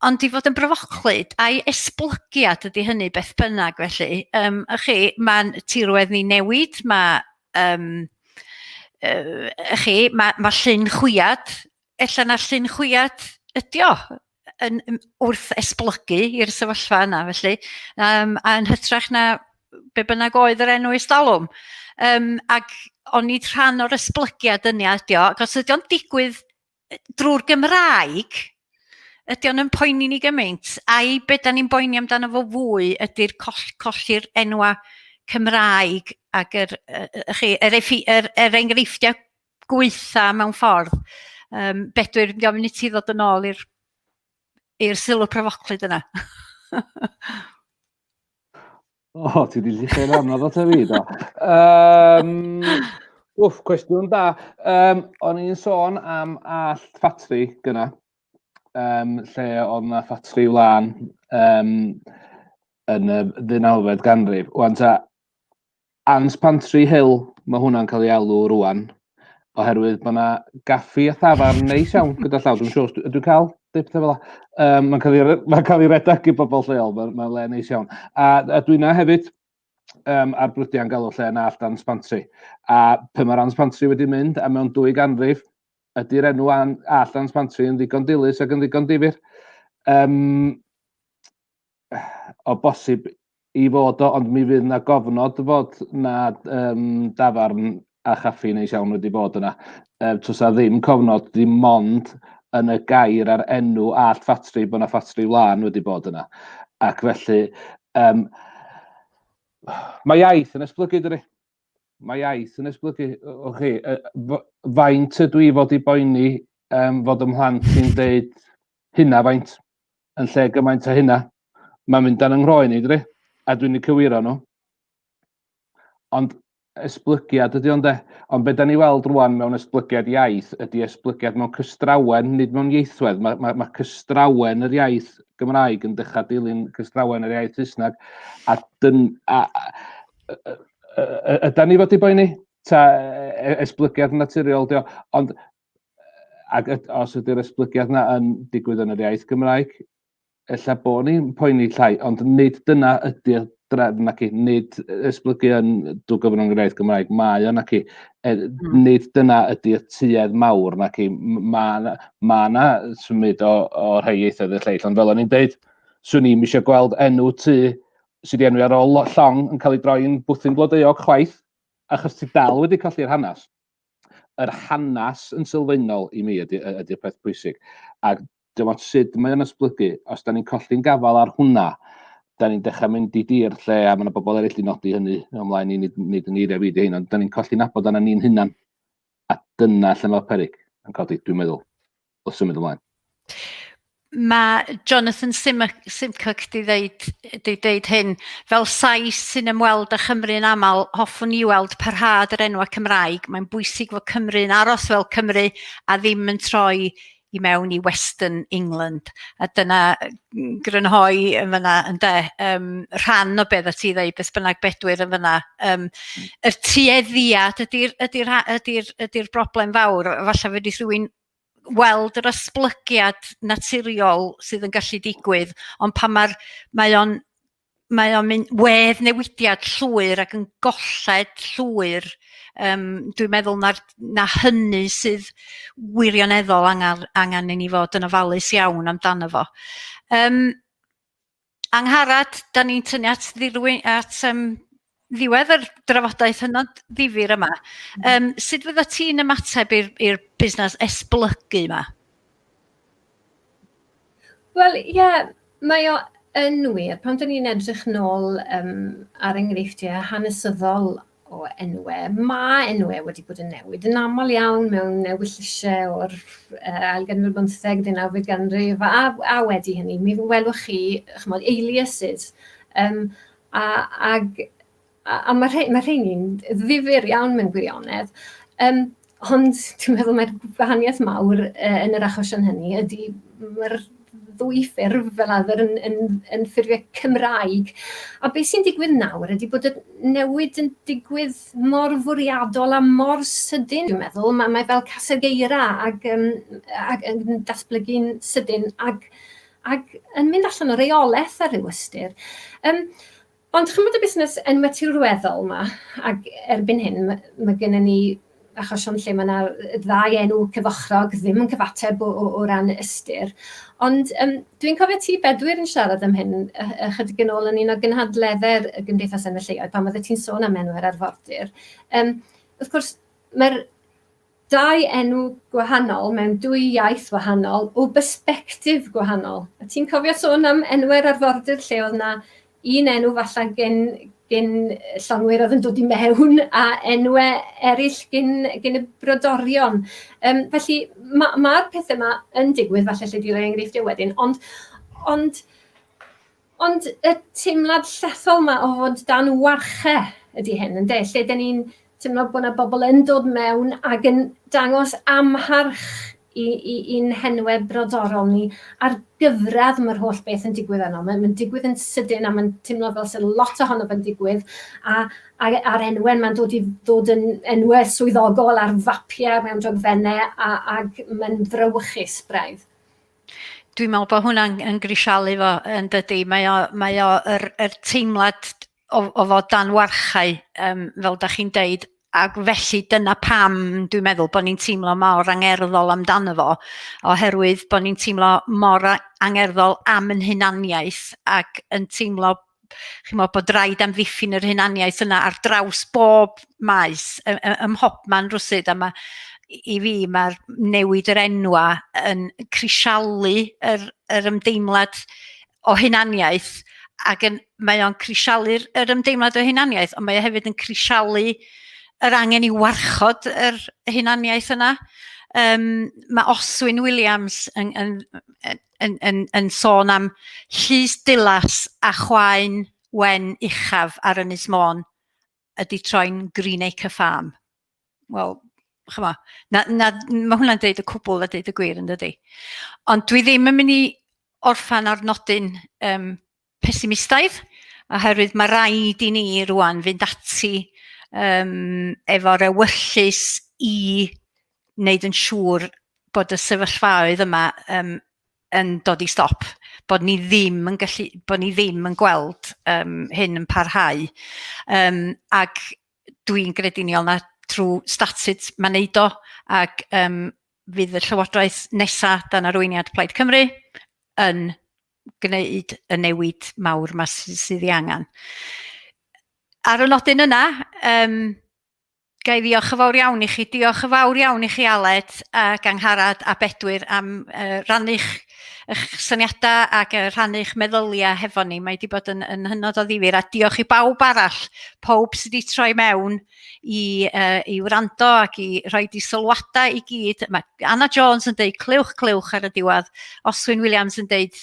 ond i fod yn bryfoclyd, a'i esblygiad ydy hynny beth bynnag felly. Um, a chi, mae'n tirwedd ni newid, mae um, uh, chi, mae, mae llyn chwiad, ella na llyn chwiad ydi o, yn, wrth esblygu i'r sefyllfa yna felly, um, a yn hytrach na be bynnag oedd yr enw estalwm. Um, ac onid rhan o'r esblygiad yna ydi o, ac os ydi o'n digwydd drwy'r Gymraeg, ydy o'n yn poeni ni gymaint, a'i be da ni'n boeni amdano fo fwy ydy'r coll, colli'r enwa Cymraeg ac yr, uh, chi, yr, yr, yr enghreifftiau gweitha mewn ffordd. Um, Bedwyr, dwi'n gofyn i ti ddod yn ôl i'r i'r sylw pryfoclyd yna. O, oh, ti wedi llichio'n anodd o fi, do. Um, wff, cwestiwn da. Um, o'n i'n sôn am allt ffatri gyna, um, lle oedd na ffatri wlân um, yn y ddeunawfed ganrif. Wan ta, Anne's Pantry Hill, mae hwnna'n cael ei alw rwan, oherwydd bod yna gaffi a thafarn neis iawn gyda llaw, dwi'n siŵr, ydw i'n cael deud pethau fel 'na? Um, mae'n cael ei, mae'n cael ei redag i bobl lleol, mae'n mae le neis iawn. A, a dwi 'na hefyd um, ar brydiau'n galw lle yn allt Anne's Pantry. A pe mae'r Anne's Pantry wedi mynd, a mewn dwy ganrif, ydy'r enw An, Allt Anne's Pantry yn ddigon dilys ac yn ddigon difyr. Um, o bosib i fod o, ond mi fydd 'na gofnod fod 'na um, dafarn a chaffi neis iawn wedi bod yna. Um, Tosa ddim cofnod, ddim mond yn y gair a'r enw Allt Ffatri bod 'na ffatri wlân wedi bod yna. Ac felly, um, mae iaith yn esblygu, dydy? Mae iaith yn esblygu, o chi. Faint ydw i fod i boeni um, fod ym mhlant i'n deud hynna faint? yn lle gymaint o hynna. Mae'n mynd dan yng nghroen i, dydy? A dwi'n eu cywiro nhw. Ond esblygiad ydy ond de. Ond be da ni weld rwan mewn esblygiad iaith ydy esblygiad mewn cystrawen, nid mewn ieithwedd. Mae, mae, mae cystrawen yr iaith Gymraeg yn dechrau dilyn cystrawen yr iaith Saesneg. A dyn, a, a, ydan ni fod i boeni? Ta e, esblygiad naturiol, dio. Ond ac os ydy'r esblygiad yna yn digwydd yn yr iaith Gymraeg, ella bod ni'n poeni llai, ond nid dyna ydy'r drefn naci, nid esblygu yn drwy gyfrwng yr iaith Gymraeg, mae o naci. E, Nid dyna ydy'r tuedd mawr naci, mae ma na symud o, o rhai ieithoedd i'r lleill, ond fel o'n i'n deud, swn i'm eisiau gweld enw tŷ sydd wedi enwi ar ôl llong yn cael ei droi'n bwthyn blodeuog chwaith, achos ti dal wedi colli'r hanes. Yr hanes yn sylfaenol i mi ydy'r ydy, ydy peth pwysig. Ac dim ots sut mae o'n esblygu, os da ni'n colli'n gafael ar hwnna, da ni'n dechrau mynd i dir lle, a mae yna bobl eraill wedi nodi hynny ymlaen i, nid, nid yng ngeiriau fi di hyn, ond da ni'n colli nabod arna ni'n hunan. A dyna lle mae'r peryg yn codi, dwi'n meddwl, wrth symud ymlaen. Mae Jonathan Simcock di ddeud, di ddeud hyn, fel Sais sy'n ymweld â Chymru yn aml, hoffwn i weld parhad yr enwau Cymraeg. Mae'n bwysig fod Cymru yn aros fel Cymru a ddim yn troi i mewn i Western England. A dyna grynhoi yn fyna, ynde, um, rhan o beth ti ddeud, beth bynnag bedwyr yn fyna. Um, yr tueddiad ydy'r ydy ydy ydy broblem fawr. Falle fedrith rhywun weld yr esblygiad naturiol sydd yn gallu digwydd, ond pan mae'r, mae o'n mae o'n mynd wedd newidiad llwyr ac yn golled llwyr. Um, dwi'n meddwl na, na hynny sydd wirioneddol angen, angen i ni fod yn ofalus iawn amdano fo. Um, Angharad, da ni'n tynnu at, ddirwyn, at um, ddiwedd yr drafodaeth hynod ddifyr yma. Um, sut fydda ti'n ymateb i'r busnes esblygu yma? Wel, ie, yeah, mae o yn wir. Pan dyn ni'n edrych nôl um, ar enghreifftiau hanesyddol o enwau, mae enwau wedi bod yn newid yn aml iawn mewn ewyllysau o'r uh, ail ganrif bymtheg, deunawfed ganrif, a, a wedi hynny, mi welwch chi, chymod, aliases. Um, a, ag, a, a mae, rhei, mae rheini'n ddifyr iawn mewn gwirionedd. Um, ond dwi'n meddwl mae'r gwahaniaeth mawr uh, yn yr achosion hynny ydy mae'r ddwy ffurf fel arfer yn, yn, yn ffurfiau Cymraeg. A beth sy'n digwydd nawr ydy bod y newid yn digwydd mor fwriadol a mor sydyn, dwi'n meddwl. Mae, mae fel caseg eira ac, um, ac yn datblygu'n sydyn ac, ac yn mynd allan o reolaeth ar ryw ystyr. Um, Ond chimod y busnes enwau tirweddol 'ma, ac erbyn hyn ma' ma' gennyn ni achosion lle ma' 'na ddau enw cyfochrog ddim yn cyfateb o o o ran ystyr. Ond yym dwi'n cofio ti Bedwyr yn siarad am hyn ychydig yn ôl yn un o gynhadleddau'r y Gymdeithas Enwau Lleoedd pan oeddet ti'n sôn am enwau'r arfordir. Yym wrth gwrs mae'r dau enw gwahanol mewn dwy iaith wahanol o bersbectif gwahanol. A ti'n cofio sôn am enwau'r arfordir lle oedd 'na un enw falle gyn, gyn llongwyr oedd yn dod i mewn a enwau eraill gyn, gyn y brodorion. Um, felly mae'r ma, ma pethau yma yn digwydd, falle lle di roi enghreifftiau wedyn, ond, ond, ond y teimlad llethol yma o fod dan warche ydy hyn, ynde? Lle dyn ni'n teimlo bod 'na bobl yn dod mewn ac yn dangos amharch i, i, i'n henwau brodorol ni a'r gyfradd mae'r holl beth yn digwydd arno. Mae'n mae digwydd yn sydyn a mae'n teimlo fel sy'n lot ohono fe'n digwydd a, a, a'r enwau mae'n dod i ddod yn enwau swyddogol ar fapiau mewn dogfennau a, ac mae'n frawychus braidd. Dwi'n meddwl bod hwnna'n yn grisialu fo yn dydy. Mae o, mae o yr, yr teimlad o, o fod dan warchau, um, fel da chi'n deud, ac felly dyna pam dwi'n meddwl bod ni'n teimlo mor angerddol amdano fo, oherwydd bod ni'n teimlo mor angerddol am yn hunaniaeth ac yn teimlo chimod, bod rhaid amddiffyn yr hunaniaeth yna ar draws bob maes, ym, ym mhobman rwsyd, a mae, i fi mae'r newid yr enwa yn crisialu yr, yr ymdeimlad o hunaniaeth ac yn, mae o'n crisialu'r yr ymdeimlad o hunaniaeth, ond mae o hefyd yn crisialu yr angen i warchod yr hunaniaeth yna. Um, mae Oswyn Williams yn, yn, yn, yn, yn sôn am Llys Dulas a Chwaen Wen Uchaf ar Ynys Môn ydy troi'n Greenacre Farm. Wel, chymod, na, na, mae hwnna'n deud y cwbl a deud y gwir yn dydy. Ond dwi ddim yn mynd i orffan ar nodyn um, pesimistaidd, oherwydd mae rhaid i ni rwan fynd ati um, efo'r ewyllys i wneud yn siŵr bod y sefyllfaoedd yma um, yn dod i stop, bod ni ddim yn gallu, bod ni ddim yn gweld um, hyn yn parhau. Um, ac dwi'n grediniol na trwy statud mae'n neud o, ac um, fydd y llywodraeth nesa dan arweiniad Plaid Cymru yn gwneud y newid mawr ma sydd ei angen. Ar y nodyn yna, um, Ga i ddiolch yn fawr iawn i chi. Diolch yn fawr iawn i chi Aled ac Angharad a Bedwyr am uh, rannu'ch eich syniadau ac uh, rhannu'ch meddyliau hefo ni. Mae wedi bod yn, yn hynod o ddifyr a diolch i bawb arall, pawb sydd wedi troi mewn i, uh, i wrando ac i rhoi di sylwadau i gyd. Mae Anna Jones yn deud clywch clywch ar y diwedd, Oswyn Williams yn deud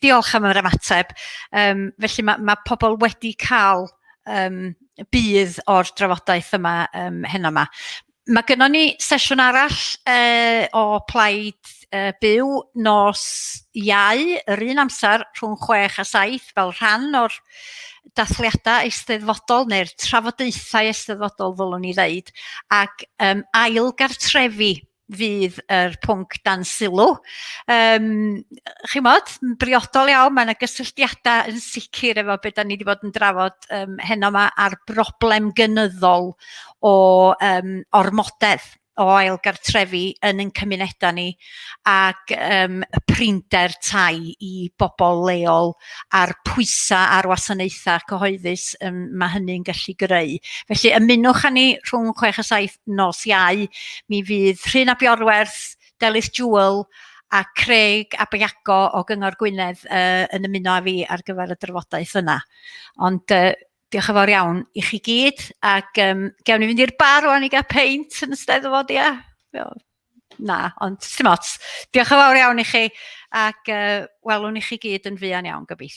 diolch am yr ymateb. Um, felly mae, mae pobl wedi cael um, budd o'r drafodaeth yma um, heno yma. Mae gynnon ni sesiwn arall uh, o Plaid uh, Byw nos Iau, yr un amser rhwng 6 a 7 fel rhan o'r dathliadau eisteddfodol neu'r trafodaethau eisteddfodol ddylwn i ddeud, ac um, ail gartrefi fydd yr pwnc dan sylw. Um, chimod, yn briodol iawn, mae yna gysylltiadau yn sicr efo beth da ni wedi bod yn drafod um, heno yma a'r broblem gynyddol o um, ormodedd o ail gartrefi yn ein cymunedau ni ac um, y prinder tai i bobl leol a'r pwysau ar wasanaethau cyhoeddus um, mae hynny'n gallu greu. Felly ymunwch â ni rhwng 6 a 7 nos Iau, mi fydd Rhun ap Iorwerth, Delyth Jewell a Craig ab Iago o Gyngor Gwynedd uh, yn ymuno â fi ar gyfer y drafodaeth yna. Ond uh, diolch yn fawr iawn i chi gyd ac um, gewn ni fynd i'r bar rwan i gael peint yn y Steddfod, ia? Na, ond dim ots. Diolch yn fawr iawn i chi ac uh, welwn i chi gyd yn fuan iawn gobeithio.